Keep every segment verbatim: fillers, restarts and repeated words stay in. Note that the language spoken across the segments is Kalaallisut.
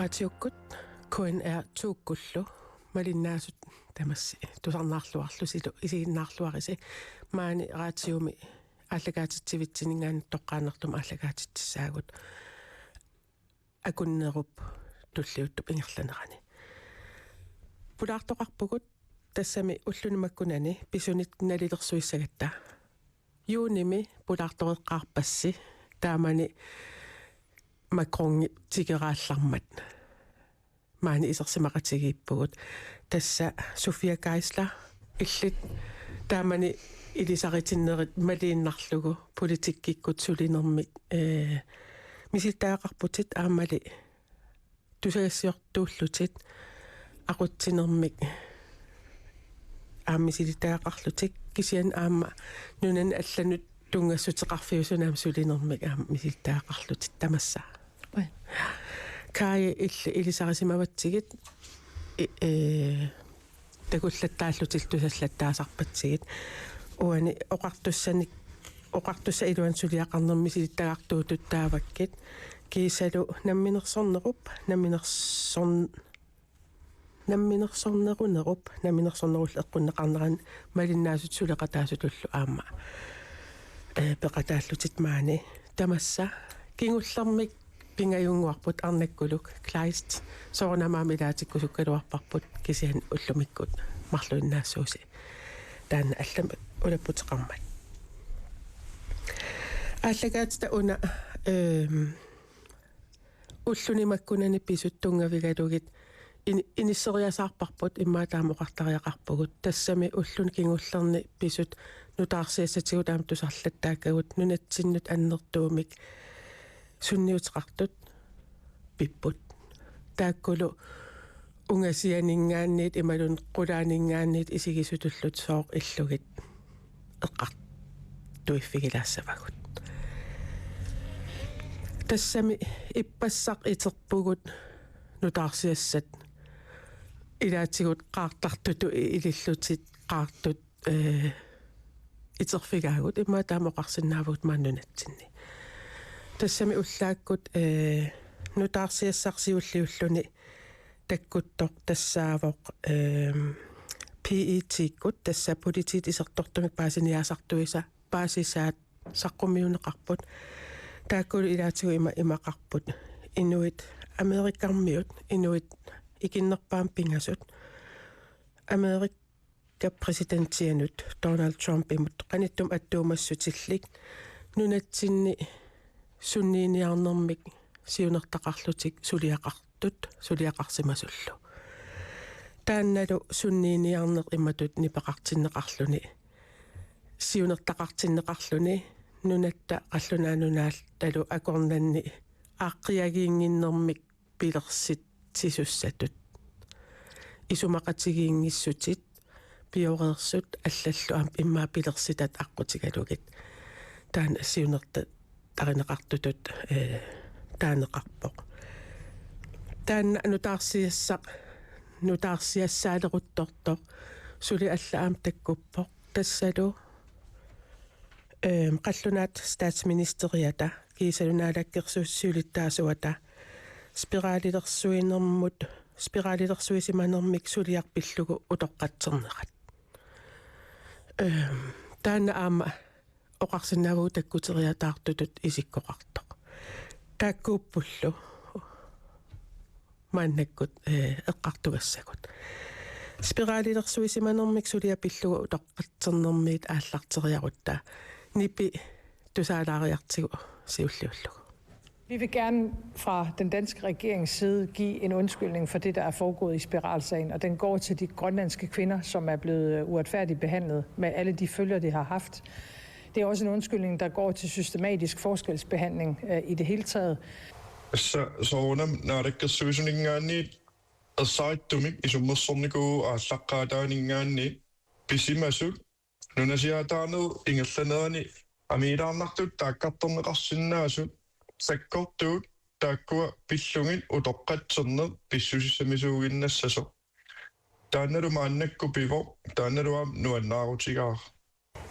Radiokkut K N R to-kkullu malinnaasut tamassi tusarnaarluarlusilu isiginnaarluarisi maani radiomi aallakaatitsivitsinninngaanniit toqqaannartumik aallakaatitsissaagut Akunnerup tulliuttup ingerlanerani. Pulaartoqarpugut tassami ulluni makkunani pisunit nalilersuissagatta. Juunimi pulaartoreqqaarpassi taamani Macronip tikeraallarmat. Maani isersimaqatigiippugut. Tassa Sofia Geisler illit taamani ilisaritinnerit maliinnarlugu politikkikkut sulinermik, ee, misilittagaqarputit aammali tusagassiortuullutit aqutsinermik aamma misilittagaqarlutit kisianni aamma nunani allanut tunngassuteqarfiusunut aamma sulinermik aamma misilittagaqarlutit tamassa. Oi. Kai illit ilisarisimavatsigit i-, ee, takullattaallutillu tusallattaasarpatsigit. Uani oqartussanik, oqartussat iluanni suliaqarnermi misilittagartuutut taavakkit. Kiisalu namminersornerup, namminersorn-, namminersornerunerup, namminersornerullu eqqunneqarnerani malinnaasut suleqataasutullu aamma, ee, peqataallutit maani. Tamassa kingullermik pingajunnguarput Arnakkuluk Kleist soorunami aamma ilaatikkusukkaluarparput kisianni ullumikkut marluinnaassuusi taanna allamik ulapputeqarmat. Aallakaatita una, ehm, ulluni makkunani pisut tunngavigalugit in-, inisseriasaarparput immaqa taama oqartariaqarpugut. Tassami ulluni kingullerni pisut nutaarsiassatigut aamma tusarlattaakkagut nunatsinnut annertuumik sunniuteqartut pipput. Taakkulu ungasianinngaanniit imaluunniit qulaaninngaanniit isigisutullutik sooq illugit eqqartuiffigilaassavagut. Tassami ippassaq iterpugut nutaarsiassat ilaatigut qaartartutut ilillutik qaartut, ee, iterfigaagut immaqa taama oqarsinnaavugut maani nunatsinni. Tassami ullaakkut, ee, nutaarsiassaq siulliulluni takkuttoq tassaavoq, ehm, P E T-kkut tassa politiit isertortumik paasiniaasartuisa paasisaat saqqummiunneqarput. Taakkulu ilaatigut ima-, imaqarput. Inuit Amerikarmiut, inuit ikinnerpaamik pingasut. Amerikap præsidentianut Donald Trumpimut qanittumi attuumassutillit nunatsinni sunniiniarnermik siunertaqarlutik suliaqartut suliaqarsimasullu. Taannalu sunniiniarneq imatut nipeqartinneqarluni, siunertaqartinneqarluni, nunatta qallunaat nunaattalu akornanni aaqqiagiinnginnermik pilersitsisussatut. Isumaqatigiinngissutit, pioreersut allallu aamma immaqa pilersitat aqqutigalugit. Taanna siunertaq tarineqartutut, ee, taaneqarpoq. Taanna nutaarsiassaq, nutaarsiassaaleruttortoq suli alla aamma takkuppoq. Tassalu, ehm, qallunaat statsministeriata, kiisalu naalakkersuisut siulittaasuata, spiralilersuinermut, spiralilersuisimanermik suliaq pillugu utoqqatsernerat. Ehm, taanna aamma oqarsinnaavugut takkuteriataartutut isikkoqartoq. Taakkuuppullu maannakkut, ee, eqqartugassagut. Spiralilersuisimanermik suliaq pillugu utoqqatsernermiit aallarteriarutta nipi tusaalaariartigu siulliullugu. Vi vil gerne fra den danske regerings side give en undskyldning for det, der er foregået i spiralsagen, og den går til de grønlandske kvinder, som er blevet, øh, uretfærdigt behandlet med alle de følger, det har haft. Det er også en undskyldning, der går til systematisk forskelsbehandling, øh, i det hele taget. Tassa soorunami naalakkersuisuninngaanniit ersarittumik isummersornikuuvugut aallaqqaataaninngaanniit pisimasut nunasiaataanerup ingerlanerani amiilaarnartut taakkartorneqarsinnaasut sakkortuut taakkua pillugit utoqqatserneq pissusissamisuuginnassasoq. Taannalu maannakkut pivoq, taannalu aamma nuannaarutigaara.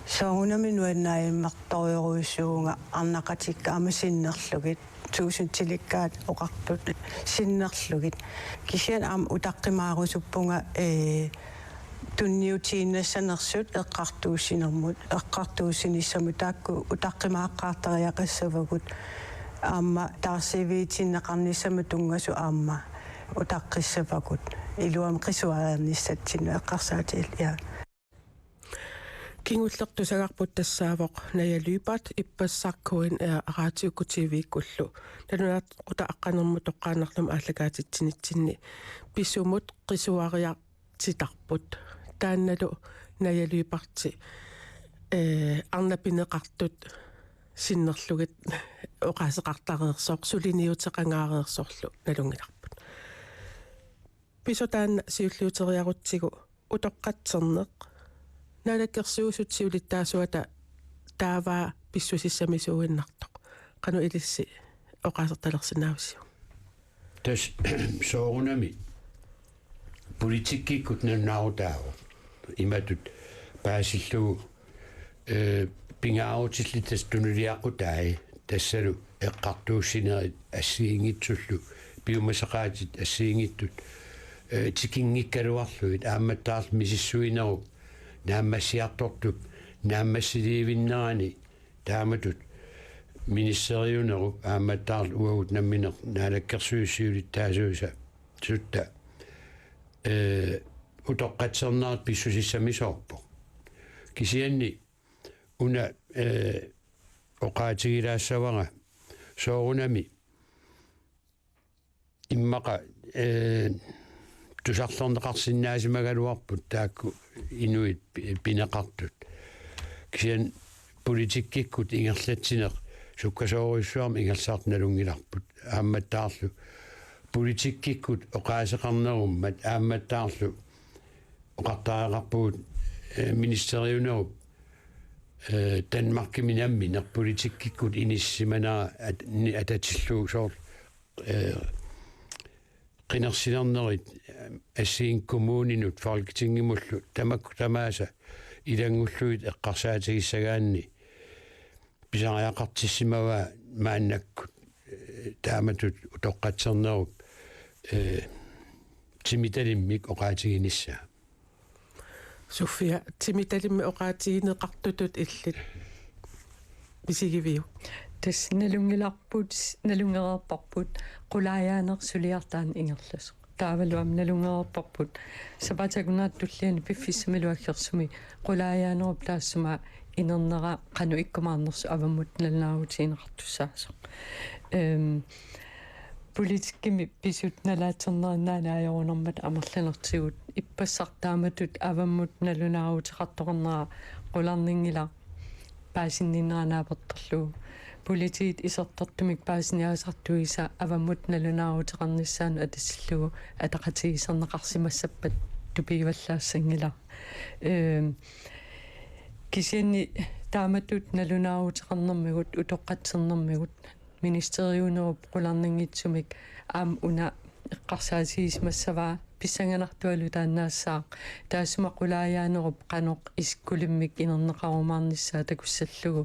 Soorunami nuannaarummertorujussuuvunga arnaqatikka aamma sinnerlugit. tuusintilikkaat oqartut sinnerlugit. Kisianni aamma utaqqimaarusuppunga, ee, tunniutiinnassanersut eqqartuussinermut, eqqartuussinissamut taakku utaqqimaaqqaartariaqassavagut, aamma taarsiivigitinneqarnissamut tunngasut aamma utaqqissavagut. Iluamik qisuariarnissatsinnut eqqarsaatigalugu, ja. Kingulleq tusagarput tassaavoq Naja Lyberth ippassaq K N R Radiukkut T V-kkullu nalunaaqutaq aqqanermut toqqaannartumik aallakaatitsinitsinni pisumut qisuariartitarput. Taannalu Naja Lyberthi, ee, arnat pineqartut sinnerlugit oqaaseqartareersoq, suliniuteqangaareersorlu nalunngilarput. Pisoq taanna siulliuteriarutsigu utoqqatserneq. Naalakkersuisut siulittaasuata taava pissusissamisuuinnartoq. Qanoq ilissi oqaasertalersinnaavissiuk? Tassa soorunami politikkikkut nalunaarutaavoq. Imatut paasillugu, ee, pingaarutillit tassa tunuliaqutai, tassalu eqqartuussinerit assigiinngitsullu, piumasaqaatit assigiinngitsut, ee, tikinngikkaluarlugit, aammattaarlu misissuinerup naammassiartortup naammassiliivinnerani taamatut ministeriunerup aammattaarlu uagut nammineq naalakkersuisut siulittaasuusa sutta, ee, utoqqatsernerat pissusissamisoorpoq. Kisianni una, ee, oqaatigilaassavara soorunami immaqa, ee, tusarlerneqarsinnaasimagaluarput taakku inuit pi-, pineqartut. Kisianni politikkikkut ingerlatsineq sukkasoorujussuarmik ingerlaartoq nalunngilarput. Aammattaarlu politikkikkut oqaaseqarnerummat aammattaarlu oqartariaqarpugut, ee, ministeriunerup, ee, Danmarkimi nammineq politikkikkut inissisimanera at-, ni-, atatillugu soorlu, ee, qinersilernerit, ee, assigiinngitsut kommuninut Folketingimullu tamakku tamaasa ilanngullugit eqqarsaatigissagaanni pisariaqartissimavaa maannakkut, ee, taamatut utoqqatsernerup, ee, timitalimmik oqaatiginissaa. Sofia, timitalimmik oqaatigineqartutut illit misigiviuk? Tassa nalunngilarput, nalunngereerparput qulaajaaneq suliartaanut ingerlasoq. Taavalu aamma nalunngereerparput sapaatip akunnera tulliani piffissamilu aggersumi qulaajaanerup taassuma inernera qanoq ikkumaarnersoq avammut nalunaarutigineqartussaasoq. Ehm, politikkimi pisut nalaatsornerinnaaneq ajorunermata amerlanertigut ippassaq taamatut avammut nalunaaruteqartoqarnera qularnanngilaq paasinninnera naapertorlugu. Politiit isertortumik paasiniaasartuisa avammut nalunaaruteqarnissaanut atatillugu ataqatigiisarneqarsimassappat tupigivallaassanngilaq. Ehm, kisianni taamatut nalunaaruteqarnermigut, utoqqatsernermigut, ministeriunerup qularnanngitsumik aamma una eqqarsaatigisimassavaa pissanganartualu taannaassaaq. Taassuma qulaajaanerup qanoq isikkulimmik inerneqarumaarnissaa takussallugu,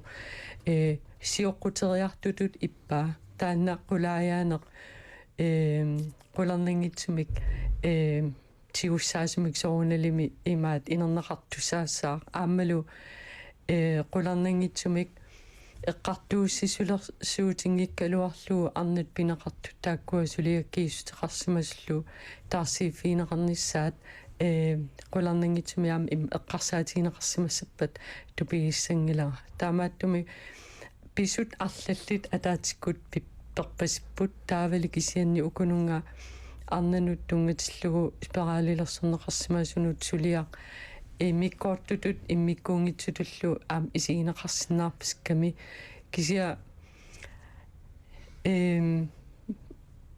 ee, sioqquteriartutut ippa. Taanna qulaajaaneq, ee, qularnanngitsumik, ee, tigussaasumik soorunalimi imaat inerneqartussaassaaq. Aammalu, ee, qularnanngitsumik eqqartuussisulersuutinngikkaluarlugu arnat pineqartut taakkua suliakkiissuteqarsimasullu taarsiiffigineqarnissaat, ee, qularnanngitsumik aamma im-, eqqarsaatigineqarsimassappat tupigiissanngilara. Taamaattumik pisut arlallit ataatsikkut pip-, perpasipput, taavali kisianni ukununnga arnanut tunngatillugu spiralilersorneqarsimasunut suliaq immikkoortutut immikkuunngitsutullu aamma isigineqarsinnaarpasikkami. Kisianni, ehm,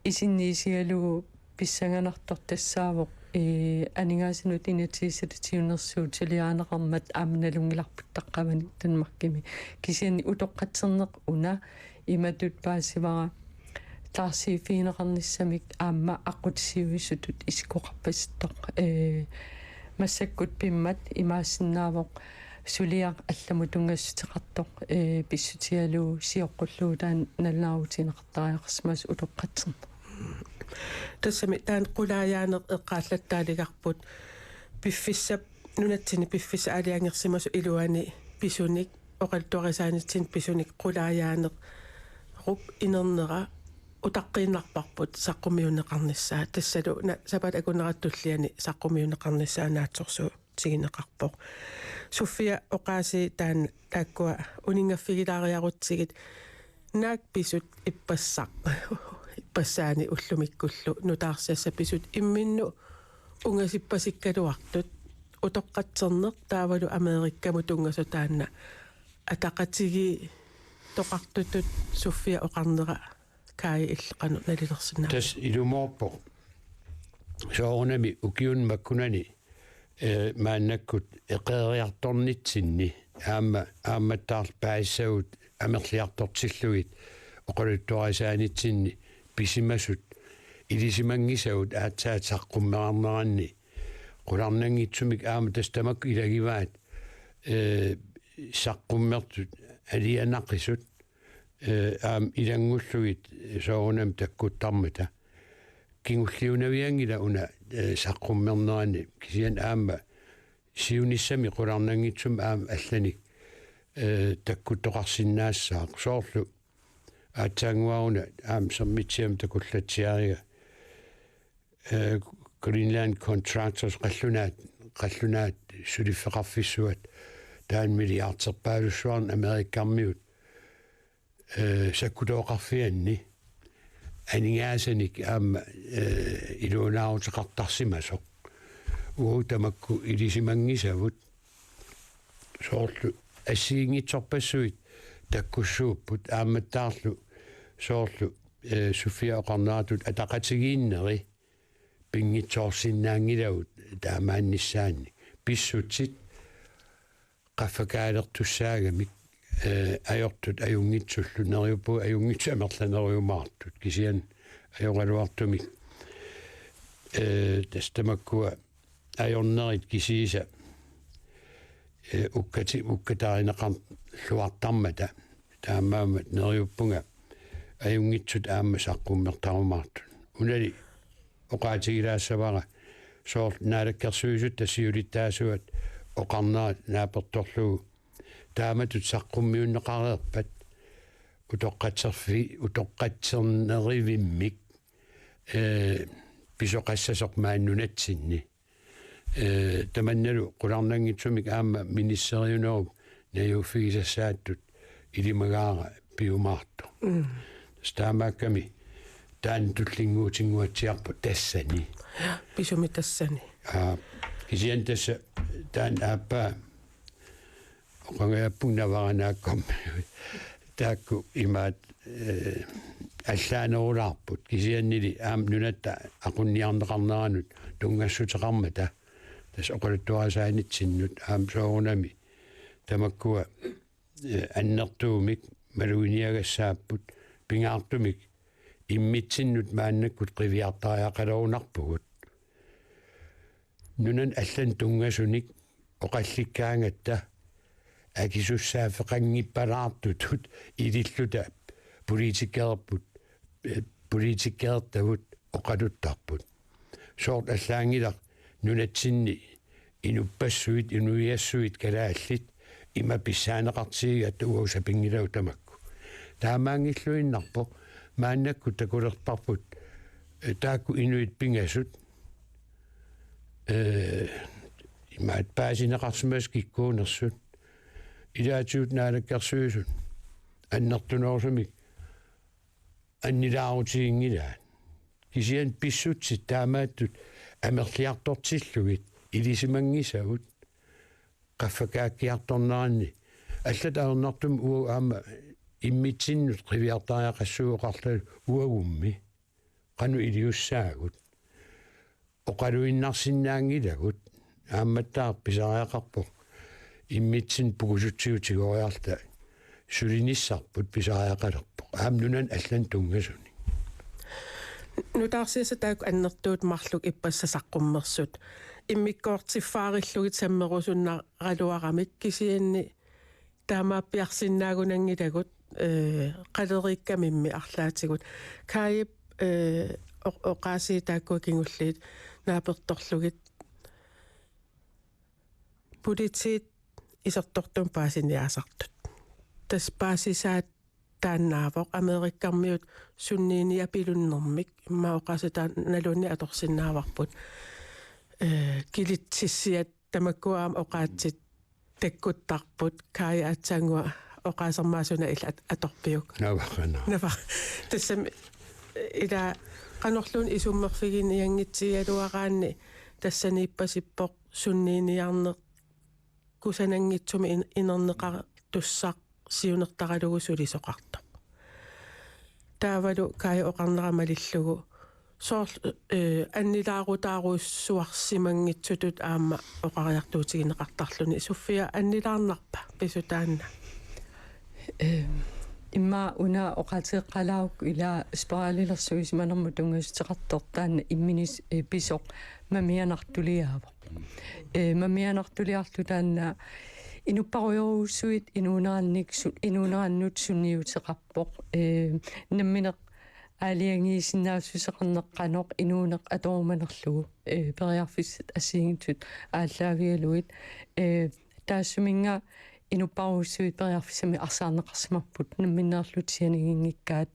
isinni isigalugu pissanganartoq tassaavoq, ee, aningaasanut inatsisissatut siunnersuut suliarineqarmat aamma nalunngilarput taqqavani Danmarkimi. Kisianni utoqqatserneq una imatut paasivara taarsiiffigineqarnissamik aamma aqqutissiuisutut isikkoqarpasittoq. Ee, massakkut pimmat imaassinnaavoq suliaq allamut tunngassuteqartoq, ee, pissutigalugu sioqqullugu taanna nalunaarutigineqartariaqarsimasoq utoqqatserneq. Tassami taanna qulaajaaneq eqqaallattaaligarput piffissap nunatsinni piffissap aalajangersimasut iluani pisunik oqaluttuarisaanitsinni pisunik qulaajaanerup inernera utaqqiinnarparput saqqummiunneqarnissaa. Tassalu una sapaatip akunnerata tulliani saqqummiunneqarnissaa naatsorsuutigineqarpoq. Sofia oqaasii taanna taakkua uninngaffigilaariarutsigit naak pisut ippassaq, ippassaani ullumikkullu nutaarsiassat pisut imminnut ungasippasikkaluartut utoqqatserneq taavalu Amerikamut tunngasoq taanna ataqatigiittoqartutut Sofia oqarnera Kaj illit qanoq nalilersinnaaviuk? Tassa ilumoorpoq. Soorunami ukiuni makkunani, ee, maannakkut eqeeriartornitsinni aamma aammattaarlu paasissagut amerliartortillugit oqaluttuarisaanitsinni pisimasut ilisimanngisagut aatsaat saqqummerarneranni qularnanngitsumik aamma tassa tamakku ilagivaat, ee, saqqummertut alianaqisut, ee, aamma ilanngullugit soorunami takkuttarmata. Kingulliunavianngilaq una, ee, saqqummernerani kisianni aamma siunissami qularnanngitsumik aamma allanik, ee, takkuttoqarsinnaassaaq. Soorlu aatsaannguaq una aamma Sermitsiami takullatsiariga, ee, Greenland Contractors qallunaat, qallunaat suliffeqarfissuat taanna milliarderpaalussuarnik Amerikamiut, ee, sakkutooqarfianni aningaasanik aamma, ee, iluanaaruteqartarsimasoq. Uagut tamakku ilisimanngisavut soorlu assigiinngitsorpassuit takkussuupput aammattaarlu soorlu, ee, Sofia oqarneratut ataqatigiinneri pinngitsoorsinnaanngilagut taamaannissaannik. Pissutsit qaffakaalertussaagamik, ee, ajortut ajunngitsullu, neriuppugut ajunngitsut amerlanerujumaartut, kisianni ajoraluartumik, ee, tassa tamakkua ajornerit kisiisa, ee, ukkati-, ukkatarineqarluartarmata, taamaammat neriuppunga ajunngitsut aamma saqqummertarumaartut. Unali oqaatigilaassavara soorlu Naalakkersuisut tassa siulittaasuat oqarnerat naapertorlugu taamatut saqqummiunneqareerpat utoqqatserfi-, utoqqatserneruvimmik, ee, pisoqassasoq maani nunatsinni. Ee, tamannalu qularnanngitsumik aamma ministeriunerup najuuffigisassaattut ilimagaara piumaartoq. Mm. Tassa taamaakkami taanna tullinnguutinnguatsiarpoq tassani. Pisumi tassani. Aa, kisianni tassa taanna aappaa oqangajapput navara naakkormiut. Taakku imaat, ee, allaanerulaarput. Kisiannili aamma nunatta aqunniarneqarneranut tunngassuteqarmata. Tassa oqaluttuarisaanitsinnut aamma soorunami tamakkua, ee, annertuumik maluginiagassaapput pingaartumik immitsinnut maannakkut qiviartariaqalerunarpugut. Nunani allani tunngasunik oqallikkaangatta akisussaaffeqanngippalaartutut ililluta politikerput, ee, politikertavut oqaluttarput. Soorlu allaanngilaq nunatsinni inuppassuit, inuiassuit kalaallit ima pissaaneqartigigatta uagut sapinngilagut tamakku. Taamaanngilluinnarpoq maannakkut takulerparput, ee, taakku inuit pingasut, ee, imaat paasineqarsimasut kikkuunersut, ilaatigut Naalakkersuisut annertunerusumik annilaarutiginngilaat. Kisianni pissutsit taamaattut amerliartortillugit ilisimanngisagut qaffakaakkiartorneranni. Allat ajornartumik uagut aamma immitsinnut qiviartariaqassuugut oqarluni uagummi. Qanoq iliussaagut. Oqaluinnarsinnaanngilagut. Aammattaaq pisariaqarpoq immitsinnut pukusutsigut tigoriarluta sulinissarput pisariaqalerpoq. Aamma nunani allani tunngasunik. Nutaarsiassat taakku annertuut marluk ippassaq saqqummersut immikkoortiffaarillugit sammerusunnaraluaramik, kisianni taamaappiarsinnaagunanngilagut, ee, qaleriikkamimmi arlaatigut. Kajip, ee, o-, oqaasii taakkua kingulliit naapertorlugit politiit isertortumik paasiniaasartut. Tassa paasisaat taannaavoq Amerikkarmiut sunniiniapilunnermik, immaqa oqaaseq taanna naluunniit atorsinnaavarput. Ee, kilitsissiat tamakkua aamma oqaatsit takkuttarput, Kaj aatsaannguaq oqaasermaasuna illit at-, atorpiuk. Navaqana. Nava. Tassami ila qanorluunniit isummerfiginianngitsigigaluaraanni tassaniippasippoq sunniiniarneq kusananngitsumik in-, inerneqartussaq siunertaralugu sulisoqartoq. Taavalu Kaj oqarnera malillugu soorlu, ee, annilaarutaarujussuarsimanngitsutut aamma oqariartuutigineqartarluni. Sofia, annilaarnarpa pisut taanna? Ee, immaqa una oqaatigeriarukku ila spiralilersuisimanermut tunngassuteqartoq taanna imminis-, ee, pisoq mamianartuliaavoq. Ee, mamianartuliarlu taanna inuppassuarujussuit inuunerannik su-, inuunerannut sunniuteqarpoq. Ee, nammineq aalajangiisinnaassuseqarneq qanoq inuuneq atorumanerlugu, ee, periarfissat assigiinngitsut aallaavigalugit, ee, taassuminnga inuppassuarujussuit periarfissamik arsaarneqarsimapput, namminneerlutik sianiginngikkaat,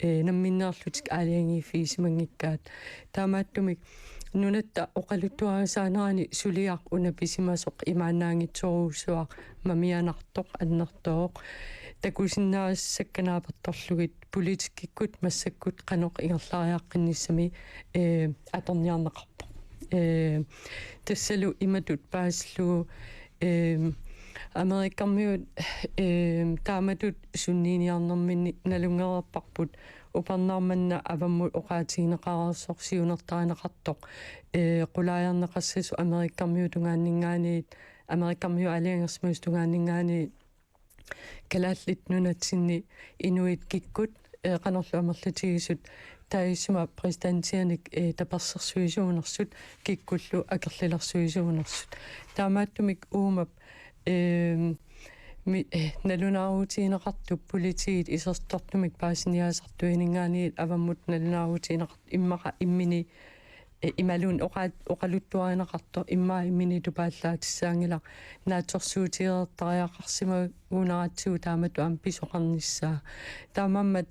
ee, namminneerlutik aalajangiiffigisimanngikkaat. Taamaattumik nunatta oqaluttuarisaanerani suliaq una pisimasoq imaannaanngitsorujussuaq mamianartoq annertooq. Takusinnaasassakka naapertorlugit politikkikkut massakkut qanoq ingerlariaqqinnissami, ee, atorniarneqarpoq. Ee, tassalu imatut paasillugu, ee, Amerikkarmiut, ee, taamatut sunniiniarnerminni nalunngereerparput, upernaaq manna avammut oqaatigineqareersoq siunertarineqartoq, ee, qulaajarneqassasoq Amerikkarmiut tungaanninngaanniit, Amerikkarmiut aalajangersimasut tungaanninngaanniit, Kalaallit Nunatsinni inuit kikkut, ee, qanorlu amerlatigisut, taava isumaqarpunga præsidentianik, ee, tapersersuisuunersut kikkullu akerlilersuisuunersut. Taamaattumik uumap, ee, mi-, ee, nalunaarutigineqartup politiit isertortumik paasiniaasartuininngaanniit avammut nalunaarutigineqartoq immaqa immini, ee, imaluunniit oqa-, oqaluttuarineqartoq immaqa immini tupaallaatissaanngilaq naatsorsuutigereertariaqarsimagunaratsigu taamatut aamma pisoqarnissaa. Taamaammat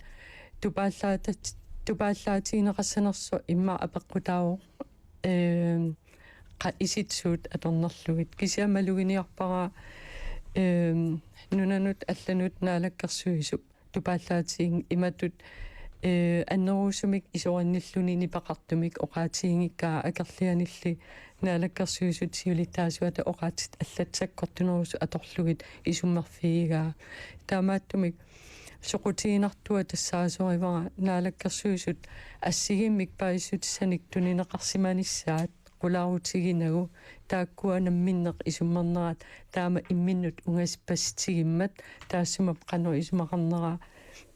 tupaallaatat-, tupaallaatigineqassanersoq immaqa apeqqutaavoq, ee, qa-, isitsuut atornerlugit. Kisianni maluginiarpara, ee, nunanut allanut naalakkersuisup tupaallaatiginngisaat imatut, ee, annerusumik isorinnilluni nipeqartumik oqaatiginngikkaa akerlianilli Naalakkersuisut siulittaasuata oqaatsit allat sakkortunerusut atorlugit isummerfigigaa. Taamaattumik soqutiginartua tassaasorivara Naalakkersuisut assigiimmik paasissutissanik tunineqarsimanissaat qulaarutiginagu, taakkua namminneq isummernerat taama imminnut ungasippasitigimmat, taassuma qanoq isumaqarnera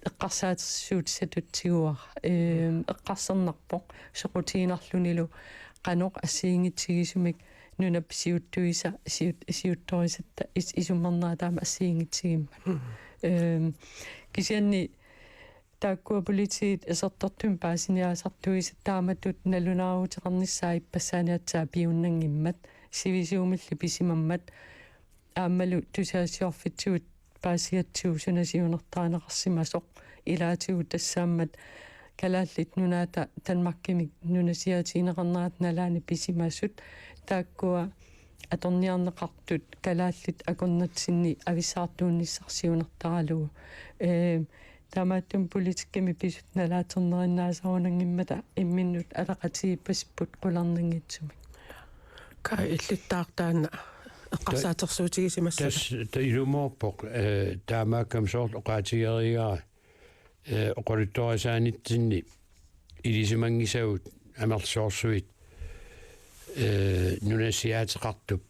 eqqarsaatersuutissatut tiguara, eem, eqqarsarnarpoq soqutiginarlunilu qanoq assigiinngitsuusimasumik nunap siuttuisa-, siut-, siuttorisatta is-, isummernerat taama assigiinngitsuummat. Mm. Eem, kisianni taakkua politiit isertortumik paasiniaasartuisa taamatut nalunaaruteqarnissaa ippassaani aatsaat piunnanngimmat, sivisuumilli pisimammat, aammalu tusagassiorfitsigut paasigatsigu suna siunertarineqarsimasoq, ilaatigut tassaammat Kalaallit Nunaata Danmarkimik nunasiaatigineqarnerata nalaani pisimasut, taakkua atorniarneqartut kalaallit akornatsinni avissaartuunnissaq siunertaralugu. Ee, taamaattumik politikkimi pisut nalaatsornerinnaasarunanngimmata imminnut ataqatigiippasipput qularnanngitsumik. Kaj, illittaaq taanna eqqarsaatersuutigisimassava? Tas-, ta-, ilumoorpoq, ee, taamaakkami soorlu oqaatigereerpara, ee, oqaluttuarisaanitsinni ilisimanngisagut amerlasoorsuit, ee, nunasiaateqartup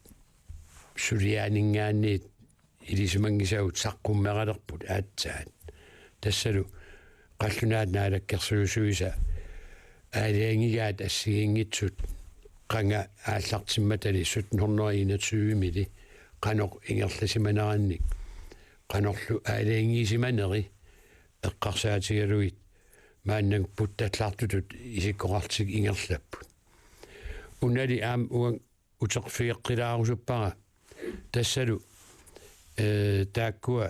suliaaninngaanniit ilisimanngisagut saqqummeqalerput aatsaat. Tassalu qallunaat naalakkersuisuisa aalajangigaat assigiinngitsut qanga aallartimmatali sytten hundrede enogtyve-mili qanoq ingerlasimanerannik qanorlu aalajangiisimaneri eqqarsaatigalugit maanna puttallaartutut isikkoqartik ingerlapput. Unali aamma uanga uterfigeqqilaarusuppara tassalu, eh, taakkua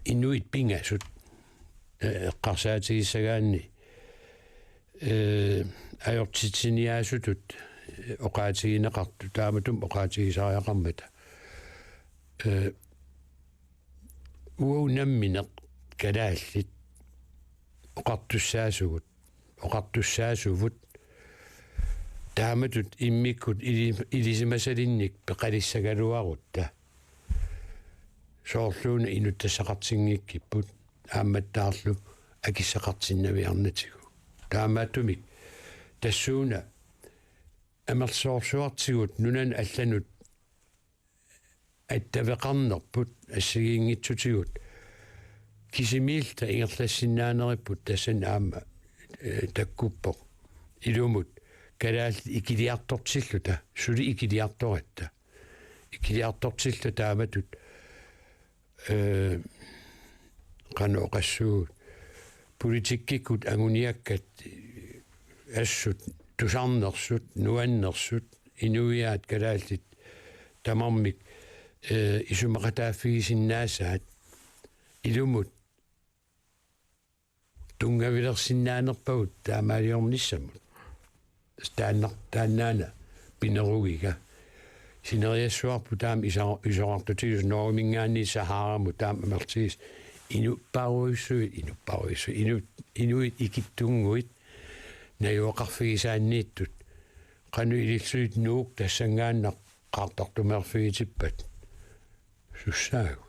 inuit pingasut, eh, eqqarsaatigissagaanni, eh, ajortitsiniaasutut, eh, oqaatigineqartut taamatut oqaatigisariaqarmata. Eh, uagut nammineq kalaallit oqartussaasugut, oqartussaasuvut, taamatut immikkut ili-, ilisimasalinnik peqalissagaluarutta. Soorluuna inuttassaqartinngikkipput, aammattaarlu akissaqartinnaviarnatigu. Taamaattumik tassuuna amerlasoorsuartigut nunanut allanut attaveqarnerput assigiinngitsutigut kisimiilluta ingerlassinnaaneripput tassani aamma, eh, takkuppoq. Ilumut kalaallit ikiliartortilluta, suli ikiliartoratta. Ikiliartortilluta taamatut, eh, qanoq oqassuunga, politikkikkut anguniakkat assut tusarnersut, nuannersut, inuiaat kalaallit tamarmik, eh, isumaqataaffigisinnaasaat ilumut tunngavilersinnaanerpagut taamaaliornissamut. Taanna, taannaana pinerugiga. Sineriassuarput taama iso-, isorartutigisoq Norgeminngaanniit Saharamut taama amerlatigisut inupparujussuit, inupparujussuit, inu-, inuit ikittunnguit najugaqarfigisaanniittut. Qanoq ilillutit Nuuk tassanngaannaq qaartartumeerfigitippat? Sussaagut.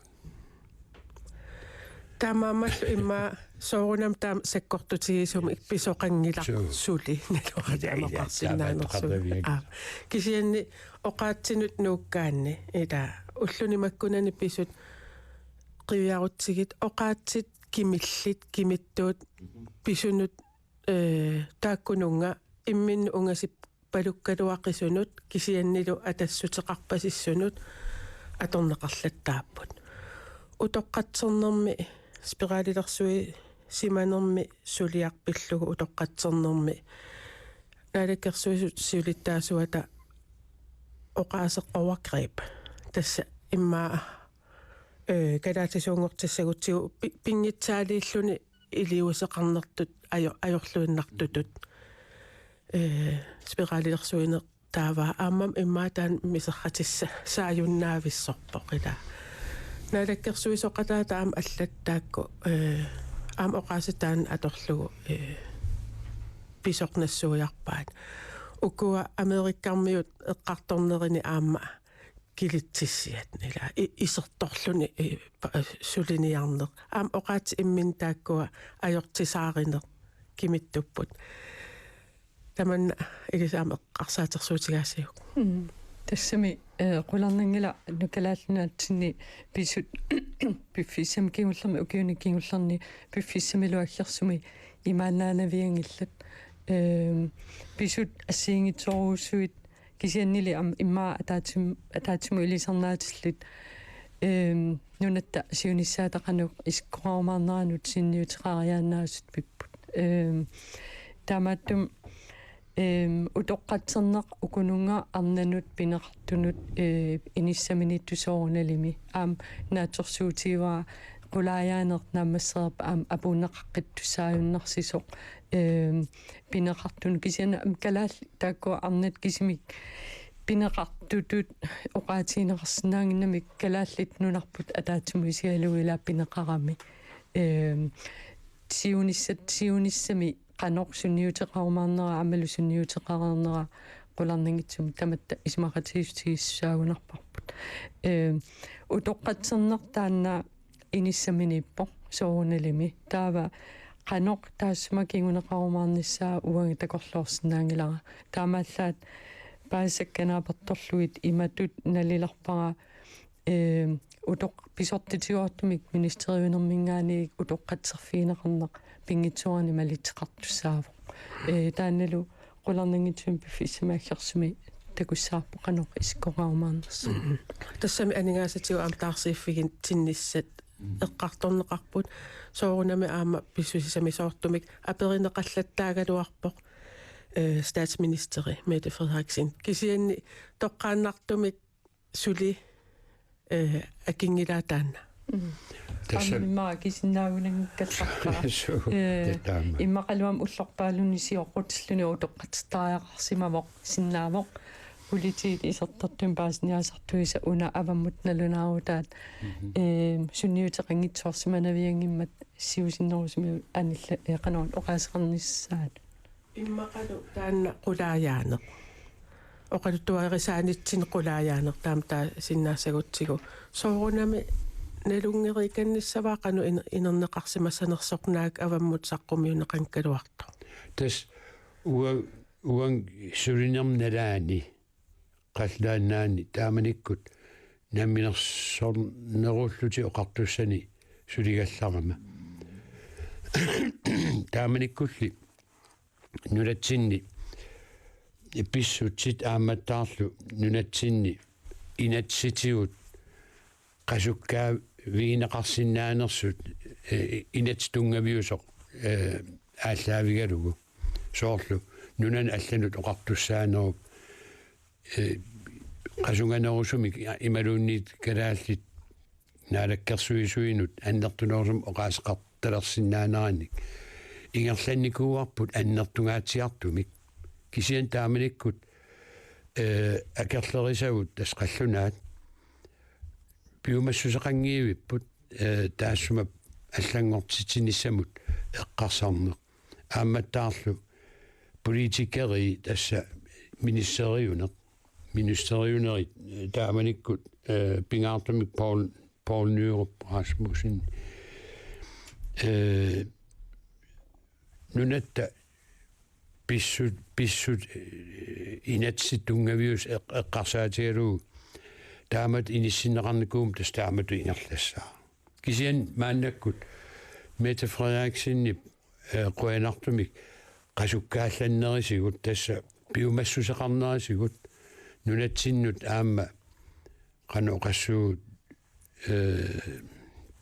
Taamaammallu immaqa soorunami taama sakkortutigisumik pisoqanngilaq. Suu. Suli naluara. Ila, ila, taamaqarsinnaanersugut. Taama toqartaviak. Aa. Kisianni oqaatsinut nuukkaanni ila ulluni makkunani pisut qiviarutsigit oqaatsit kimillit kimittuut pisunut, eh, taakkununnga imminnut ungasippalukkaluaqisunut kisiannilu atassuteqarpasissunut atorneqarlattaapput. Utoqqatsernermi spiralilersuisimanermi suliaq pillugu utoqqatsernermi Naalakkersuisut siulittaasuata oqaaseq overgreb. Tassa immaqa, eh, kalaallisuunngortissagutsigu pi-, pinngitsaaliilluni iliuuseqarnertut ajo-, ajorluinnartutut, eh, spiralilersuineq taava aammami immaqa taanna miserratissaa-, -saajunnaavissarpoq ila. Naalakkersuisoqataata aamma allat taakku, eh, aamma oqaaseq taanna atorlugu, eh, pisoq nassuiarpaat. Ukua Amerikkarmiut eqqartornerini aamma kilitsissiat ila i-, isertorluni, eh, pa-, suliniarneq. Aamma oqaatsit imminnut taakkua ajortisaarineq kimittupput. Tamanna ilissi aamma eqqarsaatersuutigaasiuk. Mm. Tassami, eh, qularnanngilaq una Kalaallit Nunaatsinni pisut piffissami kingullermi ukiuni kingullerni piffissamilu aggersumi imaannaanavianngillat. Ehm, pisut assigiinngitsorujussuit kisiannili am-, immaqa ataatsim-, ataatsimut ilisarnaatillit, ehm, nunatta siunissaata qanoq isikkoqarumaarneranut sunniuteqariaannaasut pipput. Ehm, taamaattumik, ehm, utoqqatserneq ukununnga arnanut pineqartunut, eh, inissaminiittut soorunalimi. Aamma naatsorsuutigivara qulaajaaneq naammassereerpat aamma apuunneqaqqittussaajunnaarsisoq, ehm, pineqartunut kisianni aamma kalaallit taakkua arnat kisimik pineqartutut oqaatigineqarsinnaannginnamik Kalaallit Nunarput ataatsimut isigalugu ila pineqarami. Ehm, siunissat, siunissami qanoq sunniuteqarumaarnera aammalu sunniuteqareernera qularnanngitsumik tamatta isumaqatigiissutigiissaagunarparput. Ehm, utoqqatserneq taanna inissaminiippoq soorunalimi. Taava qanoq taassuma kinguneqarumaarnissaa uanga takorloorsinnaanngilara. Taamaallaat paasisakka naapertorlugit imatut nalilerpara, eh, utoq-, pisortatigoortumik ministeriunerminngaanniit utoqqatserfigineqarneq pinngitsoorani malitseqartussaavoq. Eh, taannalu qularnanngitsumik piffissami aggersumi takussavarput qanoq isikkoqarumaarnersoq. Tassami aningaasatigut aamma taarsiiffiginnissat eqqartorneqarput, soorunami aamma pissusissamisoortumik aperineqallattaagaluarpoq, eh, statsministeri Mette Frederiksen. Kisianni toqqaannartumik suli, eh, akinngilaa taanna. Mm. Tassa- Aamma immaqa akisinnaagunanngikkallarpara. Suu, eh, taama. Immaqaluunniit ullorpaalunni sioqqutilluni utoqqatsittariaqarsimavoq sinnaavoq. Politiit isertartumi paasiniaasartuisa una avammut nalunaarutaat. Mhm. Eh, sunniuteqanngitsoorsimannavianngimmat siusinnerusumigut anilla-, eh, qanoq oqaaseqarnissaat. Immaqalu taanna qulaajaaneq. Oqaluttuarisaanitsinni qulaajaaneq taama taasinnaassagutsigit. Soorunami nalunngeriikannissavaa qanoq in-, inerneqarsimassanersoq naak avammut saqqumiunneqanngikkaluartoq. Tassa ua-, uanga sulinerma nalaani qallunaannaani taamanikkut namminersornerullutik oqartussani suligallarama. Taamanikkulli nunatsinni pissutsit aammattaarlu nunatsinni inatsisitigut qasukkaavigineqarsinnaanersut, eh, inatsit tunngaviusoq, eh, aallaavigalugu. Soorlu nunanut allanut oqartussaanerup, eh, qasunganerusumik imaluunniit kalaallit naalakkersuisuinut annertunerusumik oqaaseqartalersinnaaneranik ingerlannikuuarput annertungaatsiartumik. Kisianni taamanikkut, eh, akerlerisagut tassa qallunaat piumassuseqanngivipput, eh, taassuma allanngortitsinissamut eqqarsarneq. Aammattaarlu politikerit tassa ministeriuneq. Ministeriunerit, eh, taamanikkut, eh, pingaartumik Poul, Poul Nyrup Rasmussen. Eh, nunatta pissut, pissut, eh, inatsit tunngaviusut eq-, eqqarsaatigalugu taamatut inissinneqarnikuummat tassa taamatut ingerlassaaq. Kisianni maannakkut Mette Frederiksenip, eh, qujanartumik qasukkaallannerisigut tassa piumassuseqarnerisigut nunatsinnut aamma qanoq oqassuunga, eh,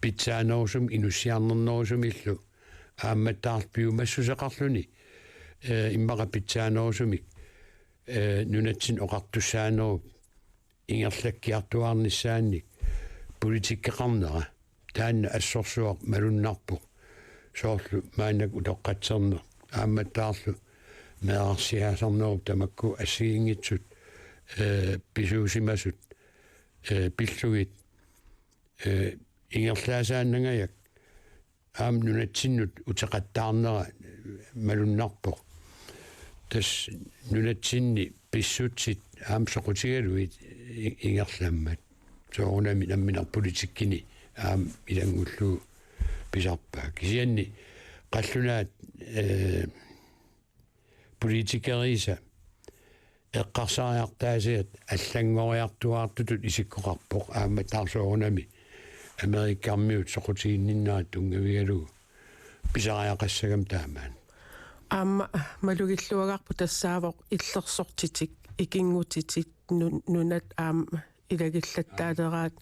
pitsaanerusumik inussiarnernerusumillu aammattaarlu piumassuseqarluni, eh, immaqa pitsaanerusumik, eh, nunatsinni oqartussaanerup ingerlakkiartuaarnissaannik politikkeqarnera. Taanna assorsuaq malunnarpoq. Soorlu maannakkut utoqqatserneq. Aammattaarlu meerarsiaasarnerup tamakku assigiinngitsut, eh, pisuusimasut, eh, pillugit, eh, ingerlaasaannangajak aamma nunatsinnut uteqattaarnera malunnarpoq. Tassa nunatsinni pissutsit aamma soqutigalugit i-, ingerlammat. Soorunami nammineq politikkini aamma ilanngullugu pisarpaa. Kisianni qallunaat, eh, politikeriisa eqqarsariartaasiat allanngoriartuaartutut isikkoqarpoq aammattaarlu soorunami Amerikkarmiut soqutiginninnerat tunngavigalugu pisariaqassagami taamaani. Aamma malugilluagarput tassaavoq illersortitik, ikinngutitik, nun-, nunat aamma ilagillattaaleraat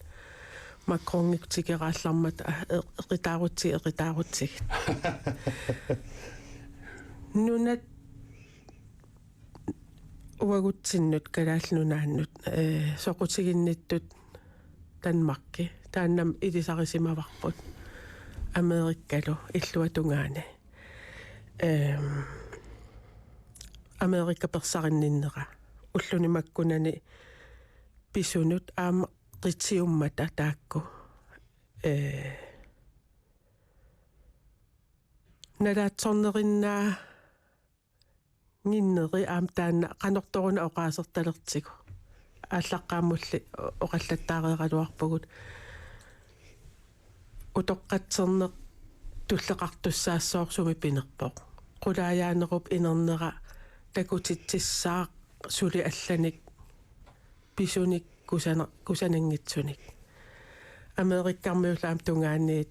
Macronip tikeraallarmat, ah, e-, eqitaarutsigit, eqitaarutsigit. Nunat uagutsinnut Kalaallit Nunaannut, eh, soqutiginnittut Danmarki. Taannami ilisarisimavarput Amerikkalu illuatungaani. Ehm, Amerikka persarinninnera. Ulluni makkunani pisunut aamma qitiummata taakku. Eh, nalaatsornerinnaaginneri aamma taanna qanortoruna oqaasertalertigu. Aallaqqaammulli oqallattaareeraluarpugut. Utoqqatserneq tulleqartussaassaaq sumi pinerpoq. Qulaajaanerup inernera takutitsissaaq suli allanik pisunik kusana-, kusananngitsunik. Amerikkarmiullu aamma tungaaniit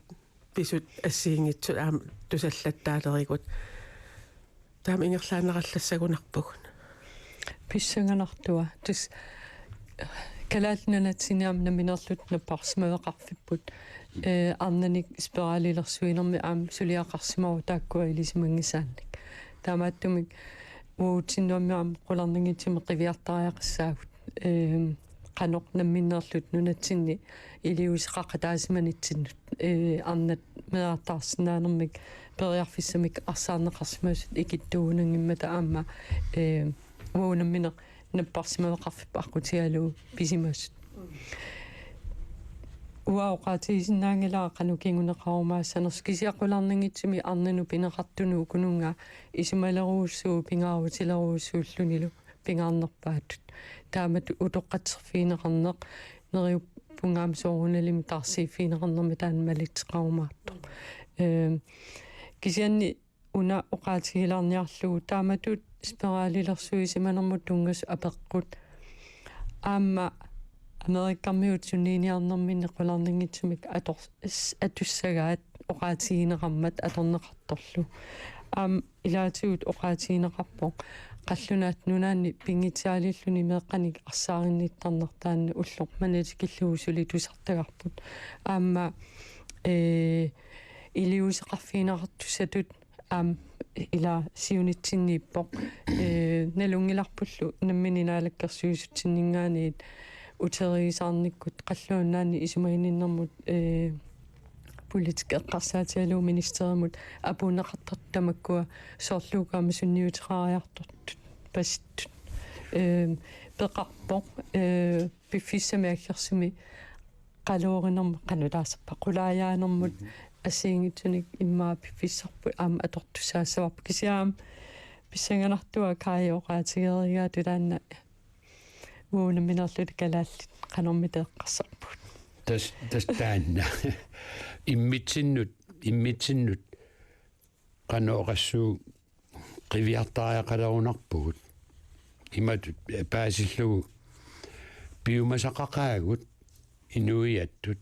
pisut assigiinngitsut aamma tusallattaalerigut. Taama ingerlaannarallassagunarpugut. Pissanganartua. Tassa Kalaallit Nunatsinni aamma nammineerluta napparsimaveqarfipput. Eh, arnanik spiralilersuinermi aamma suliaqarsimavoq taakkua ilisimanngisaannik. Taamaattumik uatsinnut aamma qularnanngitsumik qiviartariaqassaagut. Eh, qanoq nammineerluta nunatsinni iliuuseqaqataasimanitsinni, eh, arnat meerartaarsinnaanermik periarfissamik arsaarneqarsimasut ikittuugunanngimmata aamma, eh, uagut nammineq napparsimaveqarfipput aqqutigalugu pisimasut. Uanga oqaatigisinnaanngilara qanoq kinguneqarumaassanersoq, kisianni qularnanngitsumik arnanut pineqartunut ukununnga isumalerujussuuvoq pingaarutilerujussuullunilu pingaarnerpaatut. Taamatut utoqqatserfigineqarneq, neriuppunga aamma soorunalimi taarsiiffigineqarnermik taanna malitseqarumaartoq. Ehm, kisianni una oqaatigilaarniarlugu taamatut spiralilersuisimanermut tunngasut apeqqut. Aamma Amerikkarmiut sunniiniarnerminni qularnanngitsumik ator-, s-, atussagaat oqaatigineqarmat atorneqartorlu. Aamma ilaatigut oqaatigineqarpoq qallunaat nunaanni pinngitsaaliilluni meeqqanik arsaarinnittarneq taanna ulloq manna tikillugu suli tusartagarput. Aamma, eh, iliuuseqarfigineqartussatut aamma ila siunitsinniippoq. Eh, nalunngilarpullu nammineq naalakkersuisutsinninngaanniit uteriisaarnikkut qallunaanni isumaginninnermut, eh, politikki eqqarsaatigalugu ministerimut apuunneqartartut tamakkua soorlu uku aamma sunniuteqariartortut pasittut. Ehm, peqarpoq, eh, piffissami aggersumi qaluurinermut qanoq taasarpa qulaajaanermut Mhm. assigiinngitsunik immaqa piffissarput aamma atortussaassavarput. Kisianni aamma pissanganartua Kaj oqaatigereeraa taanna uagut nammineerluta kalaallit qanormita eqqarsarpugut. Tas-, tas taanna. Immitsinnut, immitsinnut qanoq oqassuugut qiviartariaqalerunarpugut. Imatut paasillugu piumasaqaqaagut inuiattut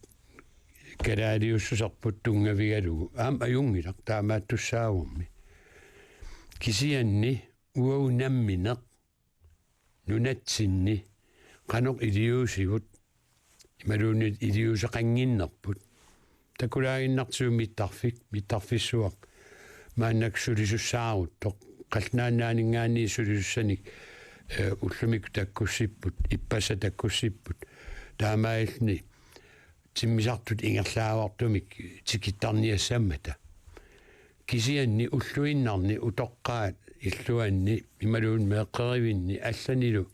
kalaaliussuserput tunngavigalugu. Aamma ajunngilaq taamaattussaavormi. Kisianni uagut nammineq nunatsinni qanoq iliuusivut, imaluunniit iliuuseqannginnerput. Takulaaginnartigu mittarfik, mittarfissuaq. Maannakkut sulisussaaruttoq. Qallunaat Nunaanninngaanniit sulisussanik, eh, ullumikkut takkussipput, ippassaq takkussipput. Taamaalilluni timmisartut ingerlaavartumik tikittarniassammata. Kisianni ulluinnarni utoqqaat illuanni imaluunniit meeqqerivinni allanilu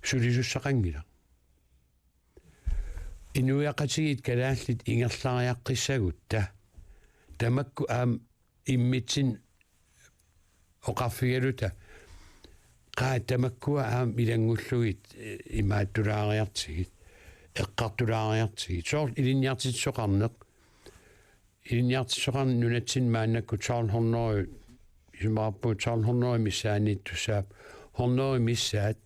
sulisussaqanngilaq. Inuiaqatigiit kalaallit ingerlariaqqissagutta tamakku aamma immitsinnut oqarfigaluta qaa tamakkua aamma ilanngullugit, eh, imaattulaariartigit, eqqartulaariartigit. Soorlu ilinniartitsisoqarneq. Ilinniartitsisoqarneq nunatsinni maannakkut tolv hundrede, isumaqarpunga tolv hundrede missaanniittussaapput, hundrede missaat